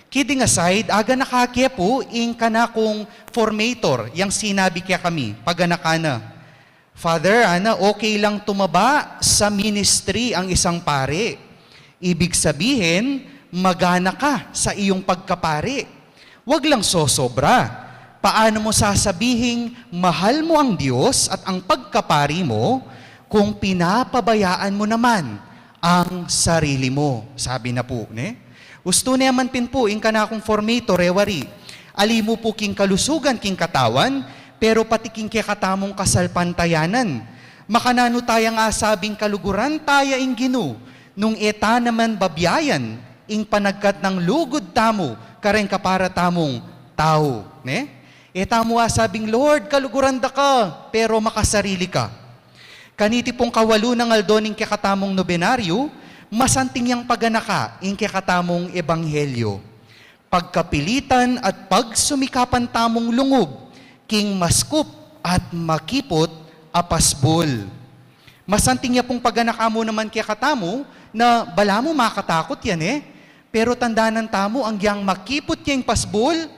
Kidding aside, aganaka ke pu ing kanakung formator, yang sinabi kekami, paganaka na. "Father, ana, okay lang tumaba sa ministry ang isang pare. Ibig sabihin, magana ka sa iyong pagkapare. Wag lang sosobra. Paano mo sasabihing mahal mo ang Diyos at ang pagkapari mo kung pinapabayaan mo naman ang sarili mo?" Sabi na pu, ne? Ustu ne man pin pu ing kanakung formator, e wari. Ali mu pu king kalusugan king katawan, pero pati king kekatamung kasalpantayanan. Makananu tayang asabing kaluguran taya ing Ginu, nung e ta naman babiayan ing panagkat nang lugud tamu kareng kapara tamung tau, ne? E tamu asabing, "Lord, kaluguran da ka," pero makasarili ka. Kaniti pung kawalu nang aldo ning kekatamung nobenaryo, masanting yang paganaka ing kekatamung ebanghelyo. Pagkapilitan at pagsumikapan tamung lungub king maskup at makiput a pasbul. Masanting ya pung paganaka mu naman kekatamu na balamu makatakut ya, ne? Pero tandanan tamu, anggiyang makiput ya ing pasbul,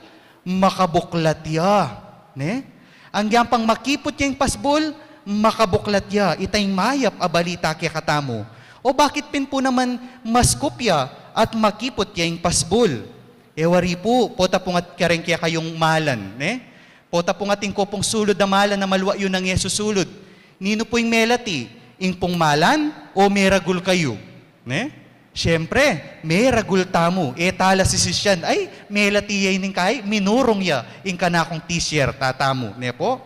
makabuklat ya, ne? Anggiyang pang makiput ya ing pasbul, makabuklat ya. Ita ing mayap a balita kekatamu. O bakit pin pu naman maskup ya at makiput ya ing pasbul? E wari pu, pota pung at kareng kekayung malan, ne? Pota pung atin ko pung sulud a malan a malwa yu nang e susulud. Ninu pu ing melati, ing pung malan o meragul kayu? Ne? Siyempre, meragul tamu. E ta la sisisyan, "Ay, melati ya ining kai, minurung ya ing kanakung t-shirt," tatamu, ne pu?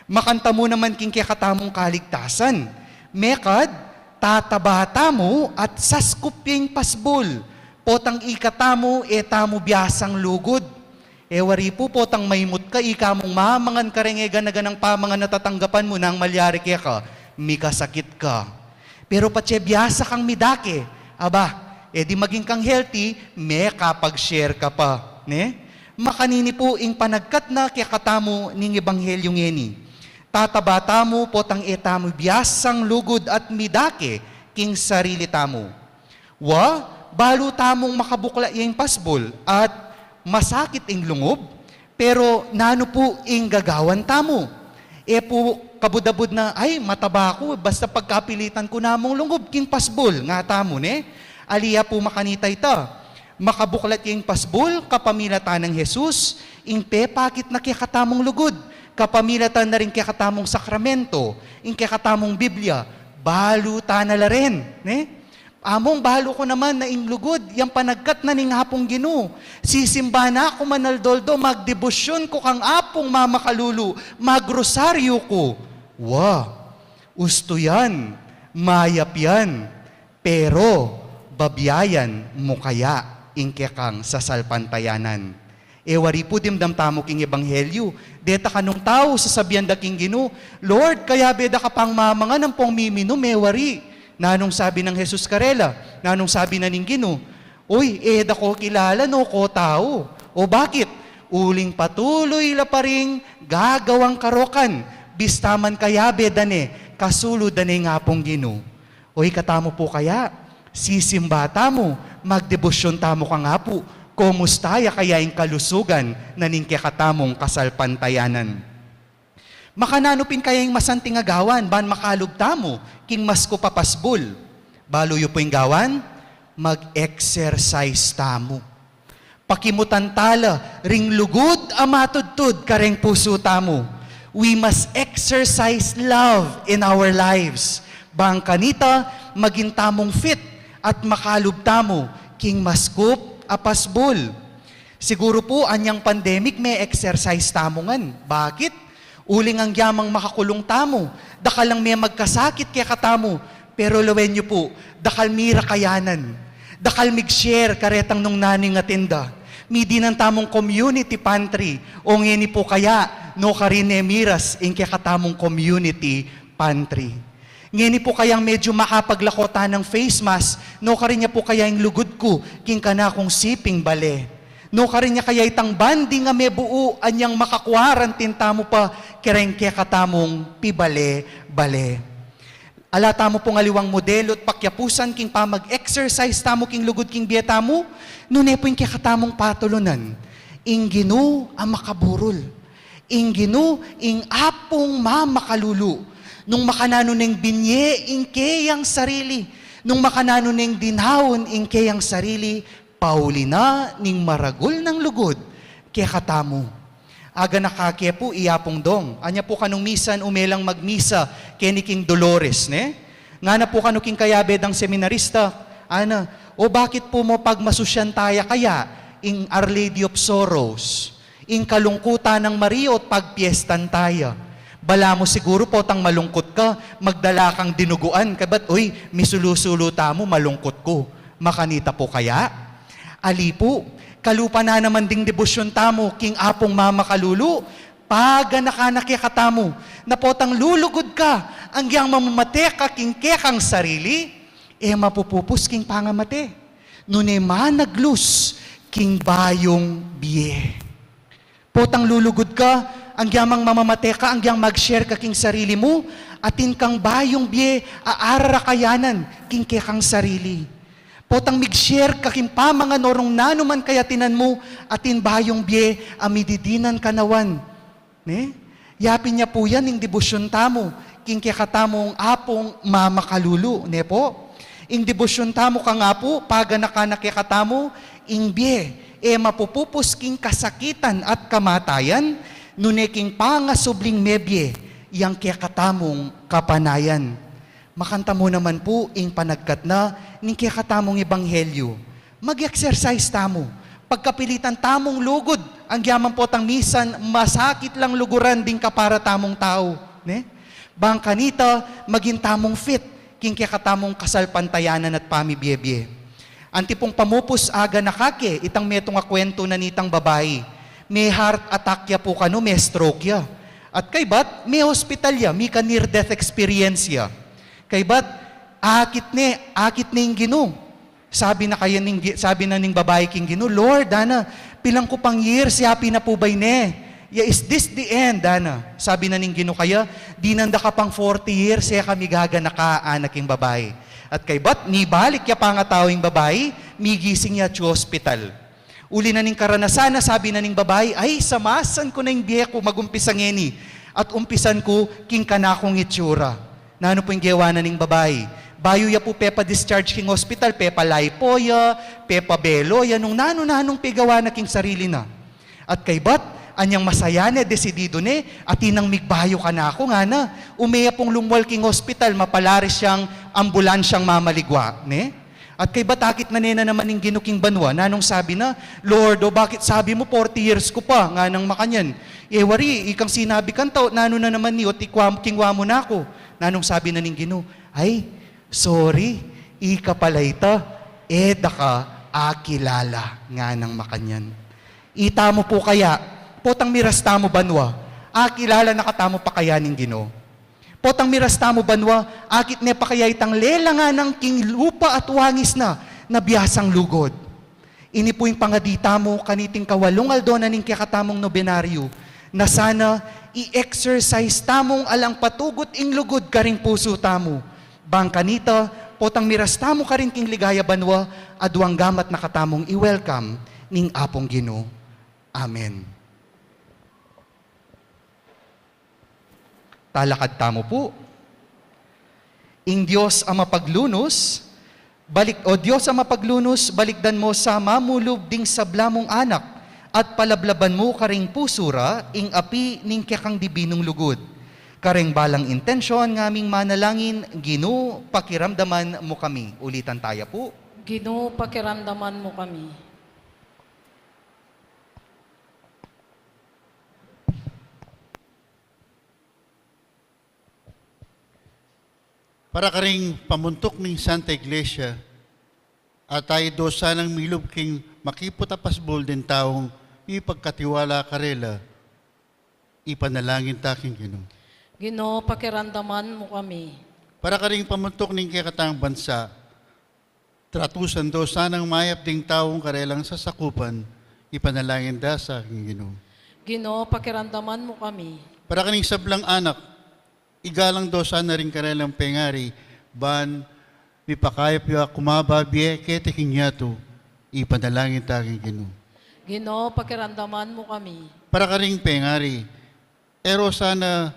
Makantamu naman king kekatamung kaligtasan. Mekad, tataba tamu at saskup ya ing pasbul. Potang ikatamu, e tamu biasang lugud. E wari pu, potang maimut ka, ika mung mamangan kareng e gana-ganang pamangan a tatanggapan mu, nanu malyari keka, mikasakit ka. Pero patse biasa kang midake, aba, e di maging kang healthy, mekapag-share ka pa, ne? Makanini pu ing panagkat na kekatamu ning ebanghelyu ngeni. Tataba tamu potang e tamu biasang lugud at midake king sarili tamu. Wa, balu tamung makabuklat ya ing pasbul at masakit ing lungub, pero nanu pu ing gagawan tamu? E pu kabud-abud na, "Ay, mataba ku, basta pagkapilitan ku namung lungub king pasbul," nga tamu, ne? Ali ya pu makanita ita. Makabuklat ya ing pasbul kapamilatan nang Jesus, ing pepakit na kekatamung lugud, kapamilatan na ring kekatamung sakramento, ing kekatamung Biblia, balu ta na la rin, ne? Among, balu ku naman na ing lugud, yang panagkat na ning Apung Ginu. Sisimba na ku manaldo-aldo, magdebosyun ku kang Apung Mamakalulu, magrosaryu ku. Wa, ustu yan, mayap yan, pero babiayan mu kaya ing kekang sasalpantayanan? E wari pu dimdam tamu king ebanghelyu, deta kanung tau sasabian da king Ginu, "Lord, kayabe da ka pang mamangan ampong miminum?" E wari. Nanung sabi nang Jesus karela? Nanung sabi na ning Ginu? "Uy, e da ko kilala no ko tau." O bakit? Uling patuloy la pa ring gagawang karokan, bista man kayabe da ne, kasulud da ne ing Apung Ginu. O ikatamu pu kaya, sisimba tamu, magdebosyun tamu kang Apu, kumusta ya kaya ing kalusugan na ning kekatamung kasalpantayanan? Makananu pin kaya ing masanting a gawan ban makalub tamu king maskup a pasbul? Balu yu pu ing gawan, mag-exercise tamu. Pakimutan ta la ring lugud a matudtud kareng pusu tamu. We must exercise love in our lives. Bang kanita, magin tamung fit at makalub tamu king maskup a pasbul. Siguru pu, anyang pandemic, me-exercise tamu ngan. Bakit? Uling agyang makakulung tamu, dakal lang me magkasakit kekatamu, pero lawen yu pu, dakal mira kayanan, dakal mig-share karetang nung nanu ing atin da. Midinan tamung community pantry, o ngeni pu kaya, nukarin ne miras ing kekatamung community pantry. Ngeni pu kayang medyu makapaglako ta nang face mask, nukarin ya pu kaya ing lugud ku king kanakung siping bale? Nukarin ya kaya itang bonding a mebuu anyang maka-quarantine tamu pa kareng kekatamung pibale-bale? Ala tamu pung aliwang modelu at pakyapusan king pamag-exercise tamu king lugud king bie tamu, nune pu ing kekatamung patulunan, ing Ginu a makaburul. Ing Ginu, ing Apung Mamakalulu, nung makananu neng binie ing keyang sarili, nung makananu neng dinaun ing keyang sarili, pauli na ning maragul nang lugud kekatamu. Aganaka ke pu i Apung Dong, anya pu kanung misan ume lang magmisa keni king Dolores, ne? Ngana pu kanu king kayabe dang seminarista, ana, "O bakit pu mo pagmasusyan ta ya kaya ing Our Lady of Sorrows, ing kalungkutan nang Maria, o't pagpiestan ta ya?" Balamu siguru potang malungkut ka, magdala kang dinuguan, kabat, "Uy, misulu-sulu tamu, malungkut ku." Makanita pu kaya? Ali pu, kalupa na naman ding debosyun tamu king Apung Mamakalulu, paganaka na kekatamu, na potang lulugud ka, agyang mamamate ka king kekang sarili, e mapupupus king pangamate, nune managlus king bayung bie. Potang lulugud ka, agyang mamamate ka, agyang mag-share ka king sarili mu, atin kang bayung bie a ararakayanan king kekang sarili. Potang mig-share ka king pamangan o nung nanu man kayatinan mu, atin bayung bie a mididinan ka nawan. Ne? Yapin ya pu yan ing debosyun tamu king kekatamung Apung Mamakalulu, ne pu? Ing debosyun tamu kang Apu, paganaka na kekatamu ing bie, e mapupupus king kasakitan at kamatayan, nune king pangasubling mebie yang kekatamung kapanayan. Makantamu naman pu ing panagkat na ning kekatamung ebanghelyu. Mag-exercise tamu. Pagkapilitan tamung lugud, agyang man potang misan masakit lang luguran ding kapara tamung tau, ne? Bang kanita, magin tamung fit king kekatamung kasalpantayanan at pamibie-bie. Antipung pamupus aganaka ke, itang metung a kwentu na nitang babai. Me heart attack ya pu kanu, me stroke ya. At kaybat, me hospital ya, mika near death experience ya. Kaybat, akit ne, akit ne ing Ginu. Sabi na kaya ning Gi-, sabi na ning babai king Ginu, "Lord," ana, "pilan ku pang years ya pinapubayu ne? Ya, is this the end?" ana. Sabi na ning Ginu kaya, "Dinan da ka pang forty years, e ka migaganaka," ana king babai. At kaybat, mibalik ya pangatau ing babai, migising ya atyu hospital. Uli na ning karanasan na, sabi na ning babai, "Ay, samasan ku na ing bie ku, magumpisa ngeni, at umpisan ku king kanakung itsura." Nanu pu ing gewa na ning babai? Bayu ya pu pepa-discharge king hospital, pepa-lipo ya, pepa-belo ya, nung nanu-nanung pegawa na king sarili na. At kaybat, anyang masaya ne, desididu ne, "Atin nang migbayu kanaku," ngana. Ume ya pung lumwal king hospital, mapalaris yang ambulansyang mamaligwa, ne? At kaybat, akit na ne na naman ing Ginu king banua, nanung sabi na, "Lord, o bakit sabi mu forty years ku pa?" nganang makanyan. "E wari, ikang sinabi kang tau, nanu na naman ni, o ti kwa-, kingwa mu na ku?" Nanung sabi na ning Ginu, "Ay, sorry, ika pala ita, e da ka akilala," nganang makanyan. Itamu pu kaya, potang miras tamu banua, akilala na katamu pa kaya ning Ginu? Potang miras tamu banua, akit ne pa kaya itang lelangan na king lupa at wangis na, na biasang lugud? Ini pu ing pangadi tamu kaniting kawalung aldo na ning kekatamung nobenaryo, na sana i-exercise tamung alang patugut ing lugud karing pusu tamu. Bang kanita, potang miras tamu karin king ligaya banua, aduang gamat na katamung i-welcome ning Apung Ginu. Amen. Talakad tamu pu. Ing Dios a mapaglunus, balik, o Dios a mapaglunus, balikdan mu sa mamulub ding sabla mung anak, at palablaban mu karing pusu ra ing api ning kekang dibinung lugud. Kareng balang intensyon ngaming manalangin, Ginu, pakiramdaman mu kami. Ulitan taya pu. Ginu, pakiramdaman mu kami. Para karing pamuntuk ning Santa Iglesia, at tayu do sanang milub king makiput a pasbul ding taung mipagkatiwala karela, ipanalangin ta king Ginu. Ginu, pakiramdaman mu kami. Para karing pamuntuk ning kekatang bansa, tratusan do sanang mayap ding taung karelang sasakupan, ipanalangin da sa king Ginu. Ginu, pakiramdaman mu kami. Para karing sablang anak, igalang do sana ring karelang pengari, ban mipakayap ya kumaba bie keti king yatu, ipanalangin ta king Ginu. Ginu, pakiramdaman mu kami. Para karing pengari, e ro sana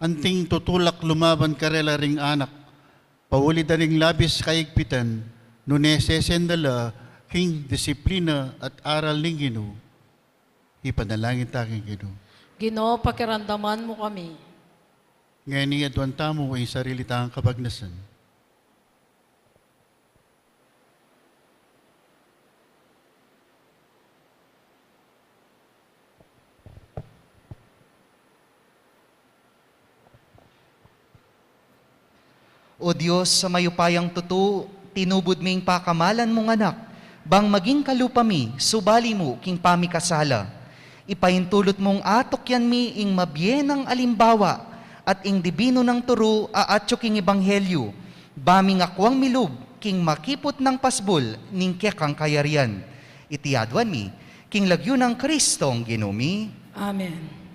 anting tutulak lumaban karela ring anak, pauli da ring labis kaigpitan, nune sesen da la king disiplina at aral ning Ginu, ipanalangin ta king Ginu. Ginu, pakiramdaman mu kami. Ngeni aduan tamu ing sarili tang kapagnasan. O Dios a mayupayang tutu, tinubud ming pakamalan mung Anak, bang maging kalupa mi, subali mu king pamikasala. Ipaintulut mung atukyan mi ing mabie nang alimbawa at ing dibinu nang turu a atyu king ebanghelyu, ba ming akwang milub king makiput nang pasbul ning kekang kayarian. Iti aduan mi king lagyu nang Kristong Ginu mi. Amen.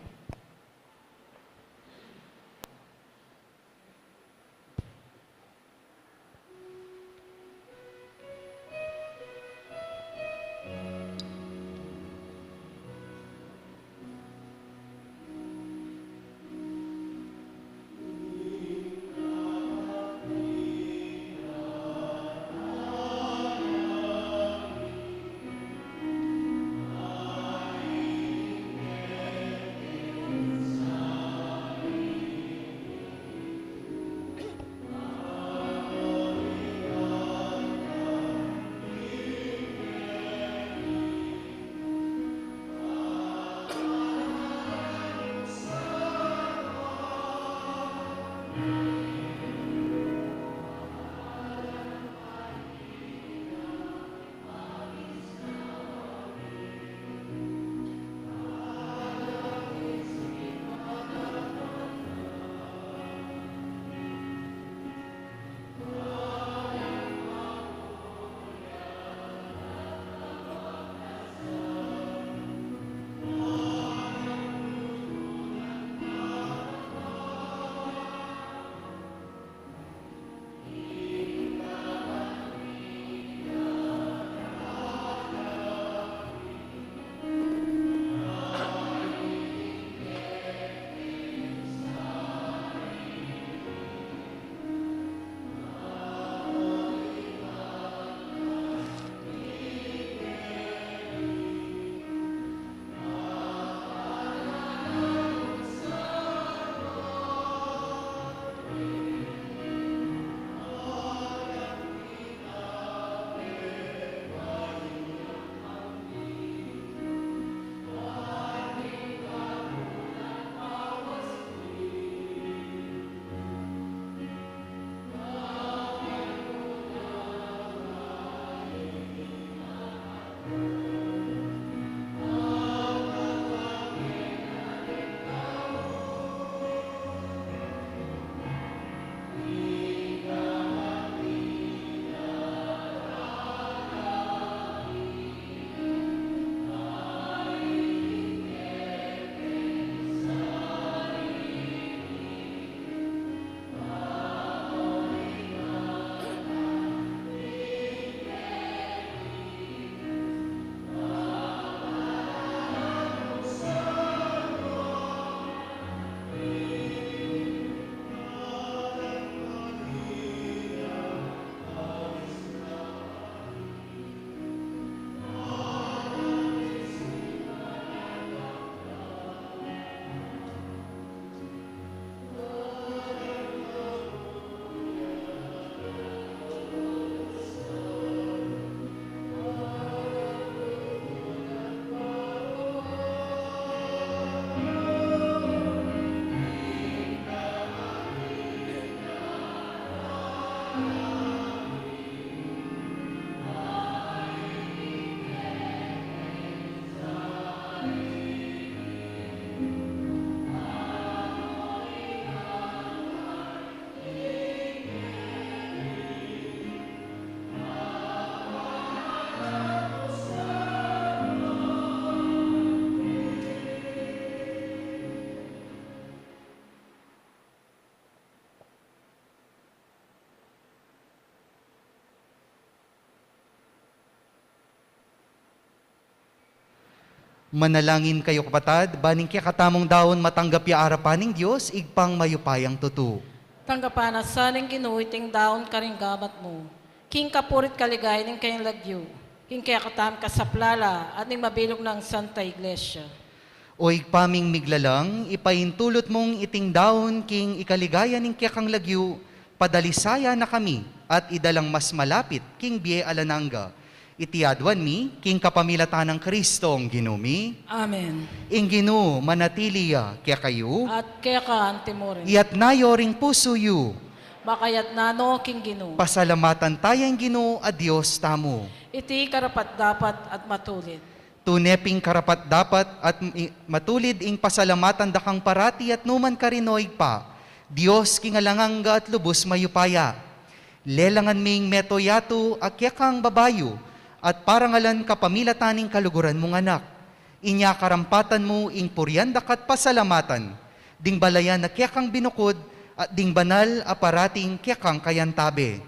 Manalangin kayu, kapatad, ban ing kekatamung daun matanggap ya arapan ning Dios, Ibpang mayupayang tutu. Tanggapan na sa ning Ginu iting daun karing gamat mu, king kapurian at kaligayan ning kayang lagyu, king kekatamung kasaplalan at ning mabilug nang Santa Iglesia. O Ibpa ming miglalang, ipaintulut mung iting daun king ikaligayan ning kekang lagyu, padalisayan na kami at idalang mas malapit king bie alang angga. Iti aduan mi king kapamilatan nang Kristong Ginu mi. Amen. Ing Ginu manatili ya kekayu. At keka antimurin. Iyatas yu ring pusu yu. Makayatas no king Ginu. Pasalamatan taya ing Ginu a Dios tamu. Iti karapat-dapat at matulid. Tune pin karapat-dapat at i-, matulid ing pasalamatan da kang parati at nukarin man, O Ibpa, Dios king alang angga at lubus mayupaya. Lelangan ming meto yatu a kekang babayu at parangalan kapamilatan ning kaluguran mung Anak. Inya karampatan mu ing purian da ka't pasalamatan, ding balayan a kekang binukud at ding banal a parating kekang kayantabe.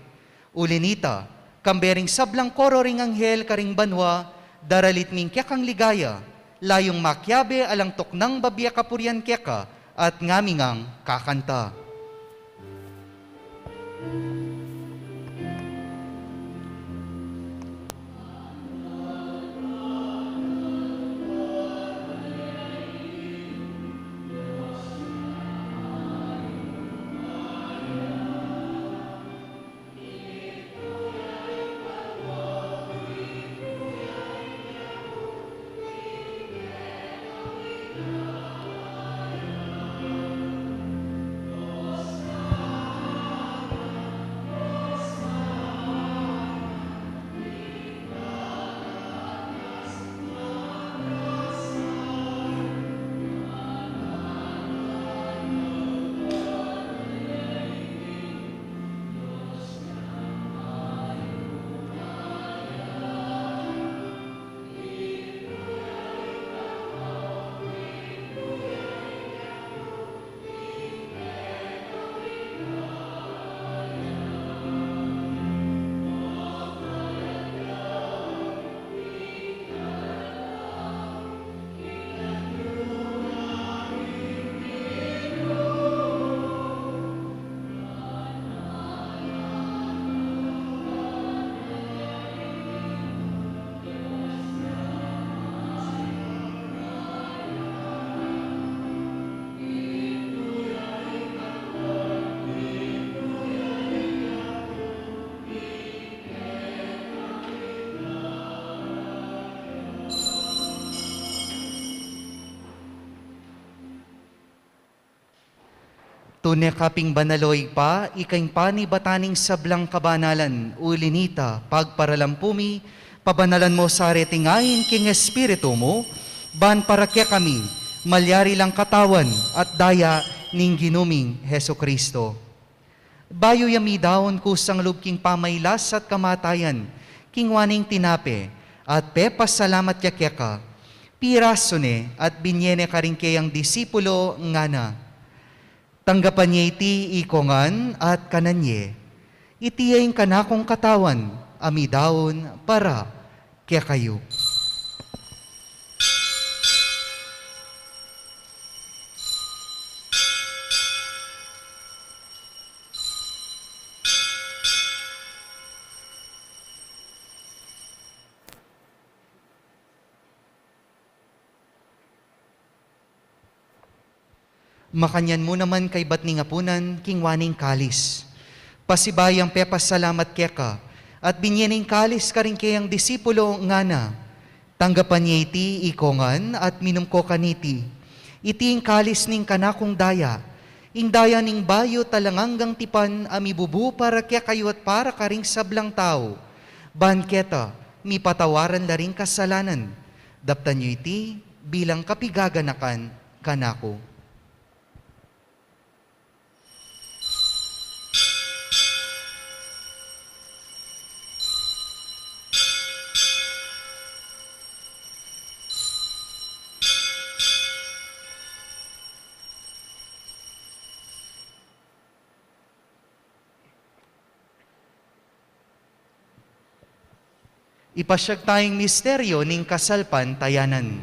Uli na nita, kambe ring sablang koro ring anghel karing banua, daralit mi ing kekang ligaya, layung makiabe alang tuknang babie kapurian keka, at ngami ngang kakanta. Tune ka pin banal, o Ibpa, ika ing panibatan ning sablang kabanalan, uli na nita, pagparalan pu mi, pabanalan mu sa reting ain king Espiritu mu, ban para kekami, malyari lang katawan at daya ning Ginu ming Jesucristo. Bayu ya midaun kusang lub king pamailas at kamatayan, kinua ne ing tinape, at pepasalamat ya keka, pirasu ne, at binie ne karing keyang disipulo, ngana: Tanggapan ye iti ikongan at kanan ye. Iti ya ing kanakung katawan, a midaun para kekayu. Makanyan mu naman kaybat ning apunan, kinua ne ing kalis. Pasibayu yang pepasalamat keka, at binie ne ing kalis karing keyang disipulo, ngana: Tanggapan ye iti ikongan at minum ko kaniti. Iti ing kalis ning kanakung daya, ing daya ning bayu at alang anggang tipan a mibubu para kekayu at para karing sablang tau. Ban keta, mipatawaran la ring kasalanan. Daptan yu iti bilang kapigaganakan kanaku. Ipasyag taya ing misteryo ning kasalpantayanan.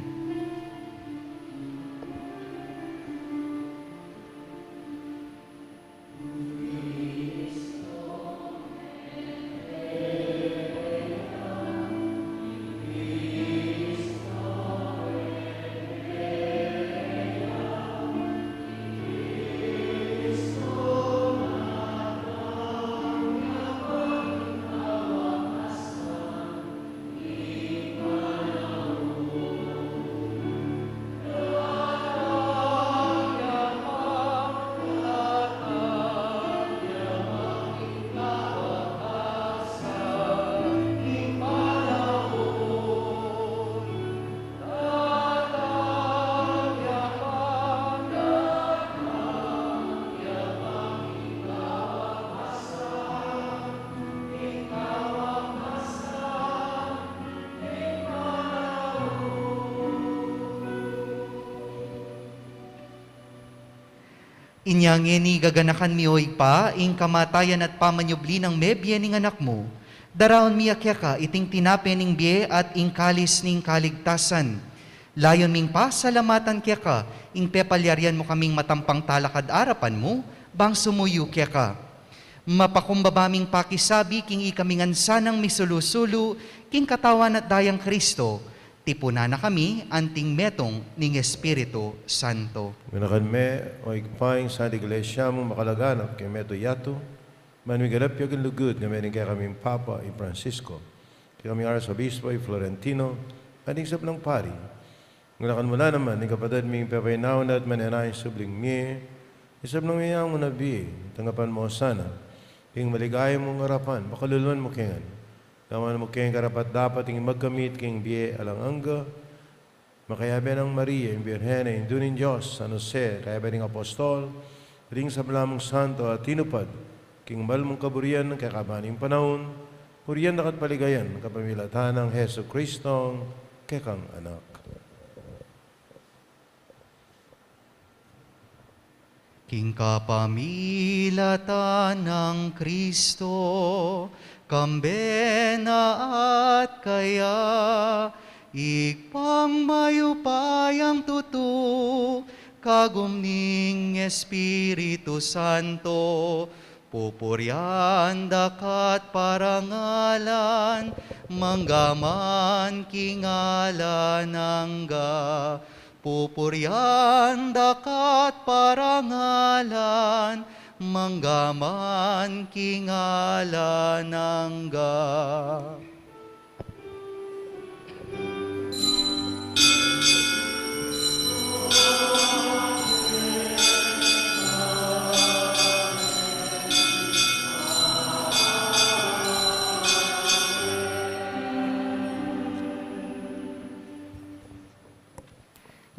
Inya ngeni gaganakan mi, o Ibpa, ing kamatayan at pamanyubli nang mebie ning Anak mu. Daraun mi keka iting tinape ning bie at ing kalis ning kaligtasan. Layun ming pasalamatan keka ing pepalyarian mu kaming matampang talakad arapan mu, bang sumuyu keka. Mapakumbaba ming pakisabi king ikami ngan sanang misulu-sulu king Katawan at Dayang Kristo, tipunan na kami anting metung ning Espiritu Santo. Ganakan me, o Ibpa, ing Santa Iglesia mung makalaganap king mabilug a yatu, ban miganap ya king lugud, ngeni ning kekaming Papa i Francisco, kekaming Arsobispo i Florentino, at ding sablang pari. Ganakan mu la naman ing kapatad ming pepainawa na at manenaya ing subling mie, ing sablang meangu na bie, tanggapan mu sana king maligaya mung arapan, pakaluluan mu kami ngan. Gawan mu kaming karapat-dapat ing magkamit king bie alang angga, makayabe nang Maria, ing Birhen a Indu ning Dios, San Jose, kayabe ning apostol, ding sablang santo a tinupad king banal mung kaburian king kekaban ning panaun, burian da ka at paligayan kapamilatan nang Jesucristo, kekang Anak. King kapamilatan nang Kristo, kambe na at kaya, Ibpang mayupayang tutu, kagum ning Espiritu Santo, pupurian da ka at parangalan, mangga man king alang angga. Pupurian da ka at parangalan, mangga man king alang angga.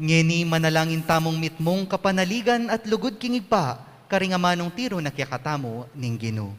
Ngeni manalangin tamung mitmung kapanaligan at lugud king Ibpa, karing amanung tiru na kekatamu ning Ginu.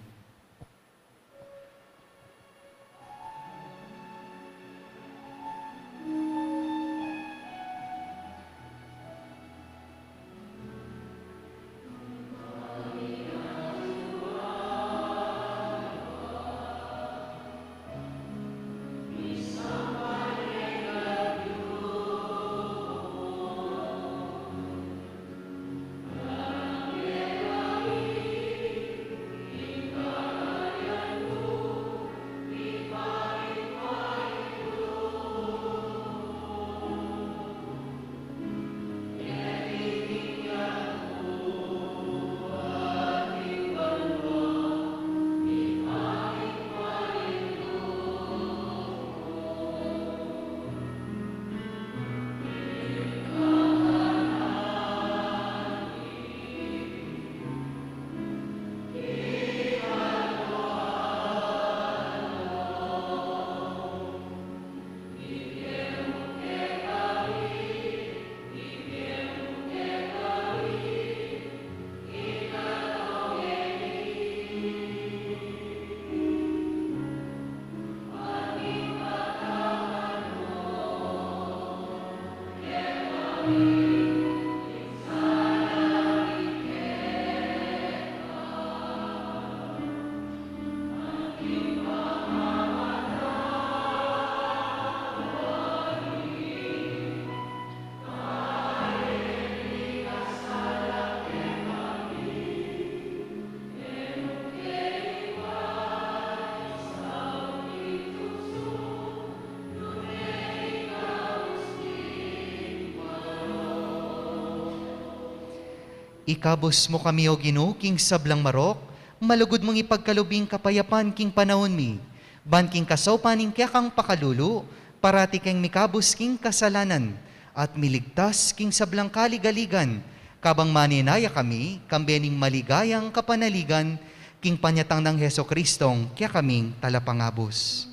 Ikabus mu kami, O Ginu, king sablang marok, malugud mung ipagkalub ing kapayapan king panaun mi, ban king kasaupan ning kekang pakalulu, parati keng mikabus king kasalanan, at miligtas king sablang kaligaligan, kabang manenaya kami, kambe ning maligayang kapanaligan, king panyatang nang Jesucristong kekaming Talapangabus.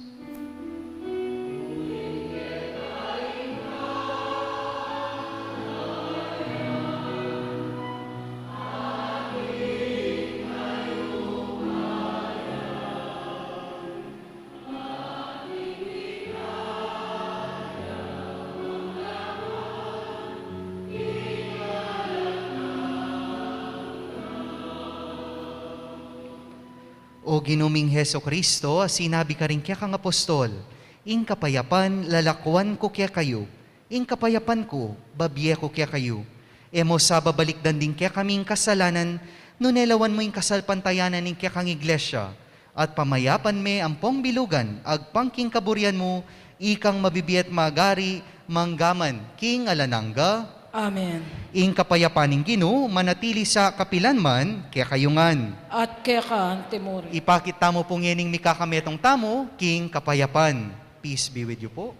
Ginu ming Jesucristo, a sinabi karing kekang apostol, "Ing kapayapan lalakwan ku kekayu, ing kapayapan ku babie ku kekayu." E mu sa babalikdan ding kekaming kasalanan, nune lawan mu ing kasalpantayanan ning kekang iglesia, at pamayapan me ampong bilugan agpang king kaburian mu, ikang mabibie at magari mangga man king alang angga. Amen. Ing kapayapan ning Ginu manatili sa kapilan man kekayu ngan. At keka antimurin. Ipakit tamu pu ngening mikakametung tamu king kapayapan. Peace be with you po.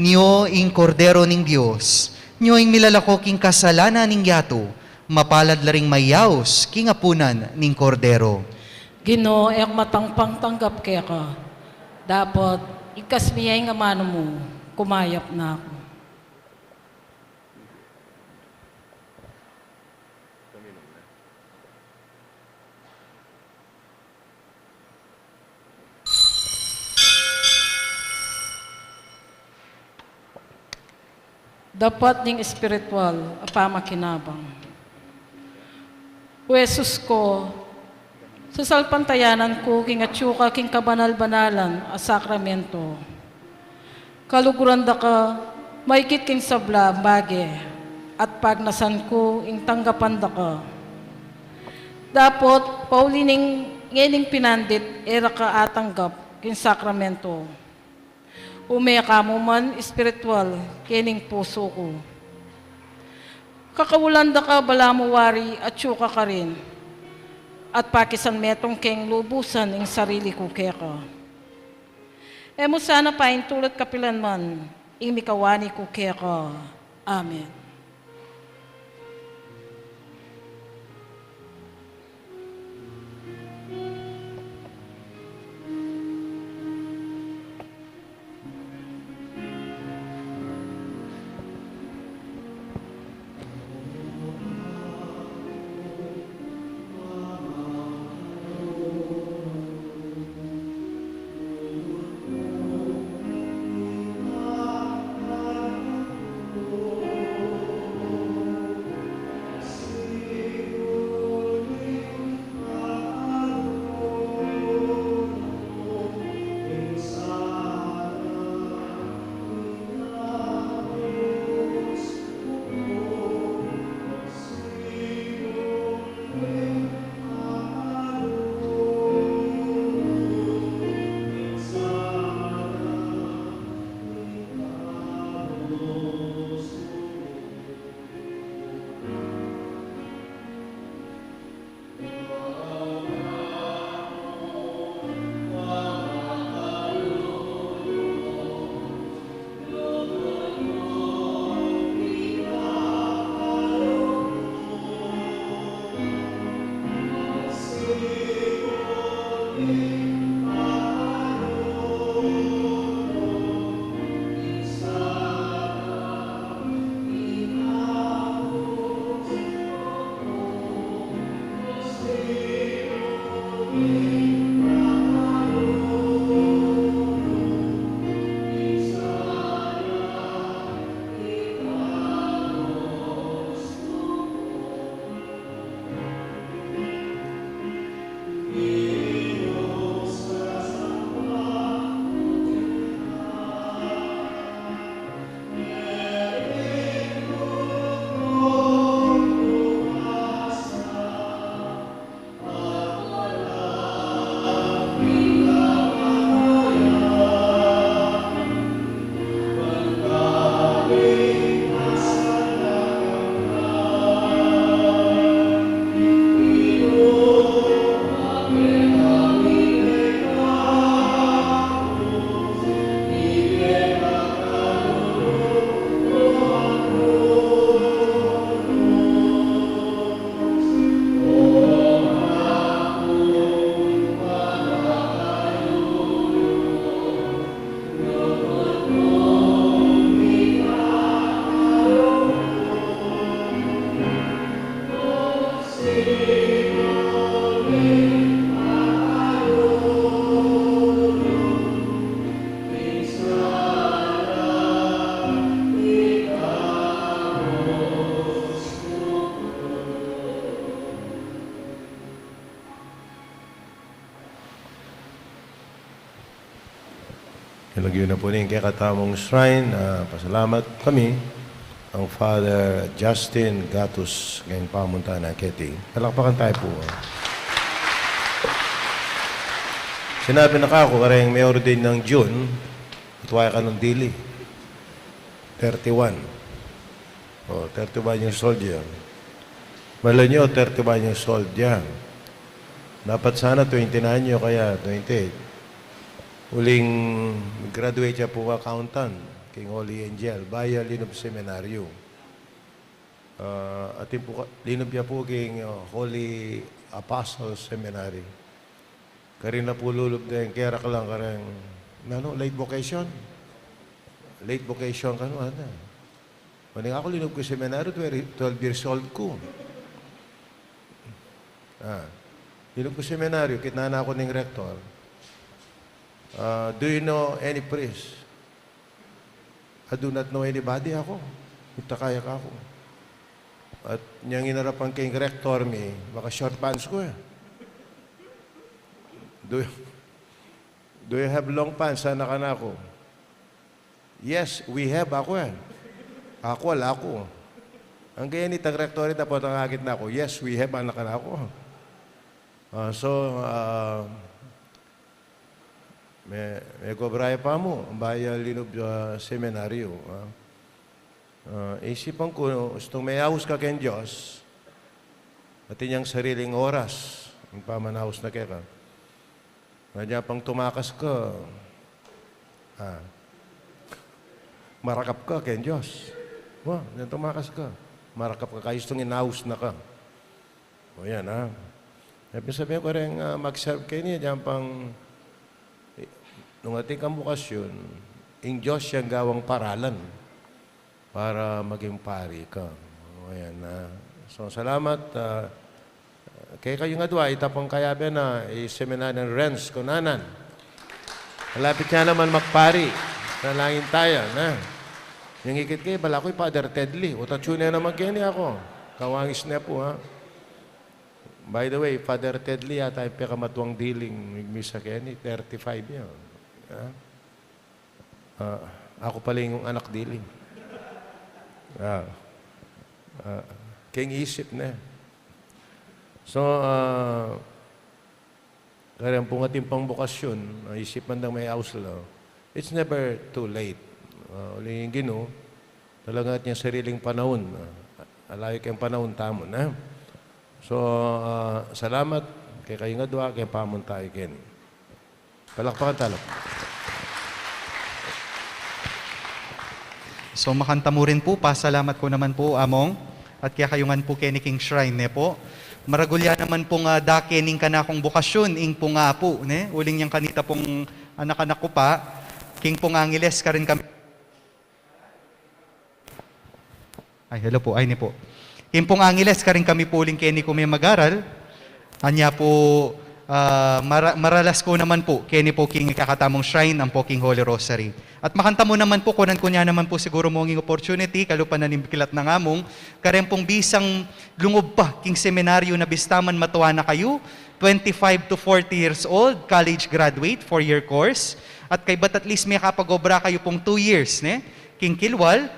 Nyo ing Kordero ning Dios, nyo ing milalako king kasalanan ning yatu, mapalad la ring mayaus king apunan ning Kordero. Ginu, e ku matang pangtanggap keka, dapot igkas mu ya ing amanu mu, kumayap na ku. Dapat ning espiritual a pamakinabang. O Jesus ku, sasalpantayanan ku king atyu ka king kabanal-banalan a sakramento. Kaluguran da ka maigit king sablang bage, at pagnasan ku ing tanggapan da ka. Dapot, pauli ning ngening pinandit, e ra ka atanggap king sakramento. Ume ka mu man espiritual kening pusu ku. Kakaulan da ka balamu wari atyu ka karin, at pakisan metung keng lubusan ing sarili ku keka. E mu sana paintulut kapilan man ing mikawani ku keka. Amen. Lagyu na pu ning kekatamung shrine, ah, pasalamat kami kang Father Justin Gatus, keng pamunta na keti. Palakpakan tayo po. Sinabi na kaku, kareng me-ordain nang June, itwa ya kanung dili. Thirty-one. O, thirty-one years old ya. Malanyu, thirty-one years old ya. Dapat sana twenty-nine ya, kaya twenty-eight. Uling graduate ya pu accountant king Holy Angel, Valladolid Seminaryo. Ah, atin pu ka-, linub ya pu king, ah, Holy Apostles Seminary. Karin na pu lulub deng keraklan kareng, nanu, late vocation? Late vocation kanu, ata. Uling aku linub ku seminaryo, twelve, twelve years old ku. Ah, linub ku seminaryo, kitnan na ku ning rector. Ah, "Do you know any priest?" "I do not know anybody," aku. Mitakaya kaku. At inyang inarapan keng rector mi, maka-short pants ku, e. "Do you, do you have long pants?" sana kanaku. "Yes, we have," aku, e. Aku, ala ku. Anggang itang rector, tapos itang akit na ku, "Yes, we have," ana kanaku. Ah, so, ah, me-, megobra ya pamu, baya linub ya seminaryo, ah. Ah, isipan ku, istung meaus ka keng Dios, atin yang sariling oras, ing pamanaus na keka. Nga dinan pang tumakas ka, ah, marakap ka keng Dios. Wa, dinan tumakas ka, marakap ka, kaya istung inaus na ka. O yan, ha? Ibig sabihin ku reng, ah, mag-serve keni, dinan pang, nung atin kang bukasyon, ing Dios yang gawang paralan para maging pari ka. O yan, ha? So, salamat, ah, kekayu ngan adwa, ita pung kayabe na, i seminaryo nang Renz Cunanan. Malapit ya naman magpari. Panalangin taya, na. Yang ikit ke, balaku i Father Tedley. Utatsu ne naman keni aku. Kawangis ne pu, ha? By the way, Father Tedley yata ing pekamatuang diling migmisa keni, thirty-five ya. Ha? Ah, aku pala ing anak dili. Ah, ah, keng isip ne. So, ah, kareng pung atin pang bukasyon, ah, isip man dang meaus la, it's never too late. Ah, uling ing Ginu, talaga atin yang sariling panaun. Ah, alayu keng panaun tamu, na. So, ah, salamat kekayu ngan adwa, keng pamunta yu keni. Palakpakan tala pu. So, makantamu rin pu, pasalamat ku naman pu, Among, at kekayu ngan pu keni king shrine ne pu. Maragul ya naman pung, ah, dake ning kanakung bukasyon, ing pung apu, ne? Uling yang kanita pung anak-anak ku pa, king pung Angeles karin kami. Ay, hello pu. Ay, ini pu. King pung Angeles, karin kami pu uling keni ku me-agaral. Anya pu, ah, mara-, maralas ku naman pu keni pu king kekatamung shrine, ampo king Holy Rosary. At makantamu naman pu, kunan ku ne naman pu siguru mu ing opportunity, kalupa na ning biklat nang Among, kareng pung bisang lungub pa king seminaryo na bista man matua na kayu, twenty-five to forty years old, college graduate, four-year course, at kaybat at least mekapag-obra kayu pung two years, ne? King kilwal,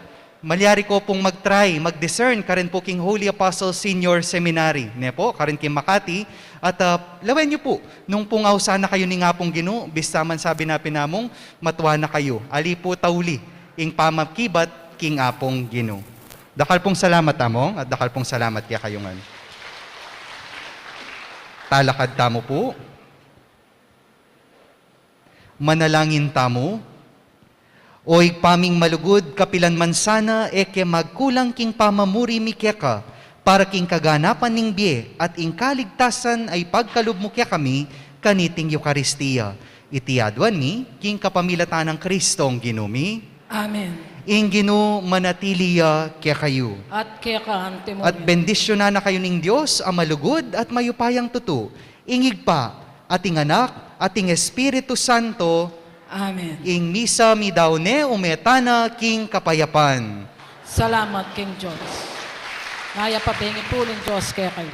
malyari ko pung mag-try, mag-discern, karin pu king Holy Apostles Senior Seminary, ne pu, karin king Makati, at, ah, lawen yu pu, nung pung ausan na kayu ning Apung Ginu, bista man sabi na pin namung, matua na kayu, ali pu tauli, ing pamakibat king Apung Ginu. Dakal pung salamat, Among, at dakal pung salamat kekayu ngan. Talakad tamu pu. Manalangin tamu. O Ibpa ming malugud, kapilan man sana e ke magkulang king pamamuri mi keka, para king kaganapan ning bie at ing kaligtasan a ipagkalub mu kekami kaniting Eukaristia. Iti aduan mi king kapamilatan nang Kristong Ginu mi. Amen. Ing Ginu manatili ya kekayu. At keka antimurin. At bendisyunan na kayu ning Dios a malugud at mayupayang tutu, ing Ibpa, at ing Anak, at ing Espiritu Santo. Amen. Ing misa meyari ne, ume tana king kapayapan. Salamat king Dios. Mayap a bengi pu ning Dios kekayu.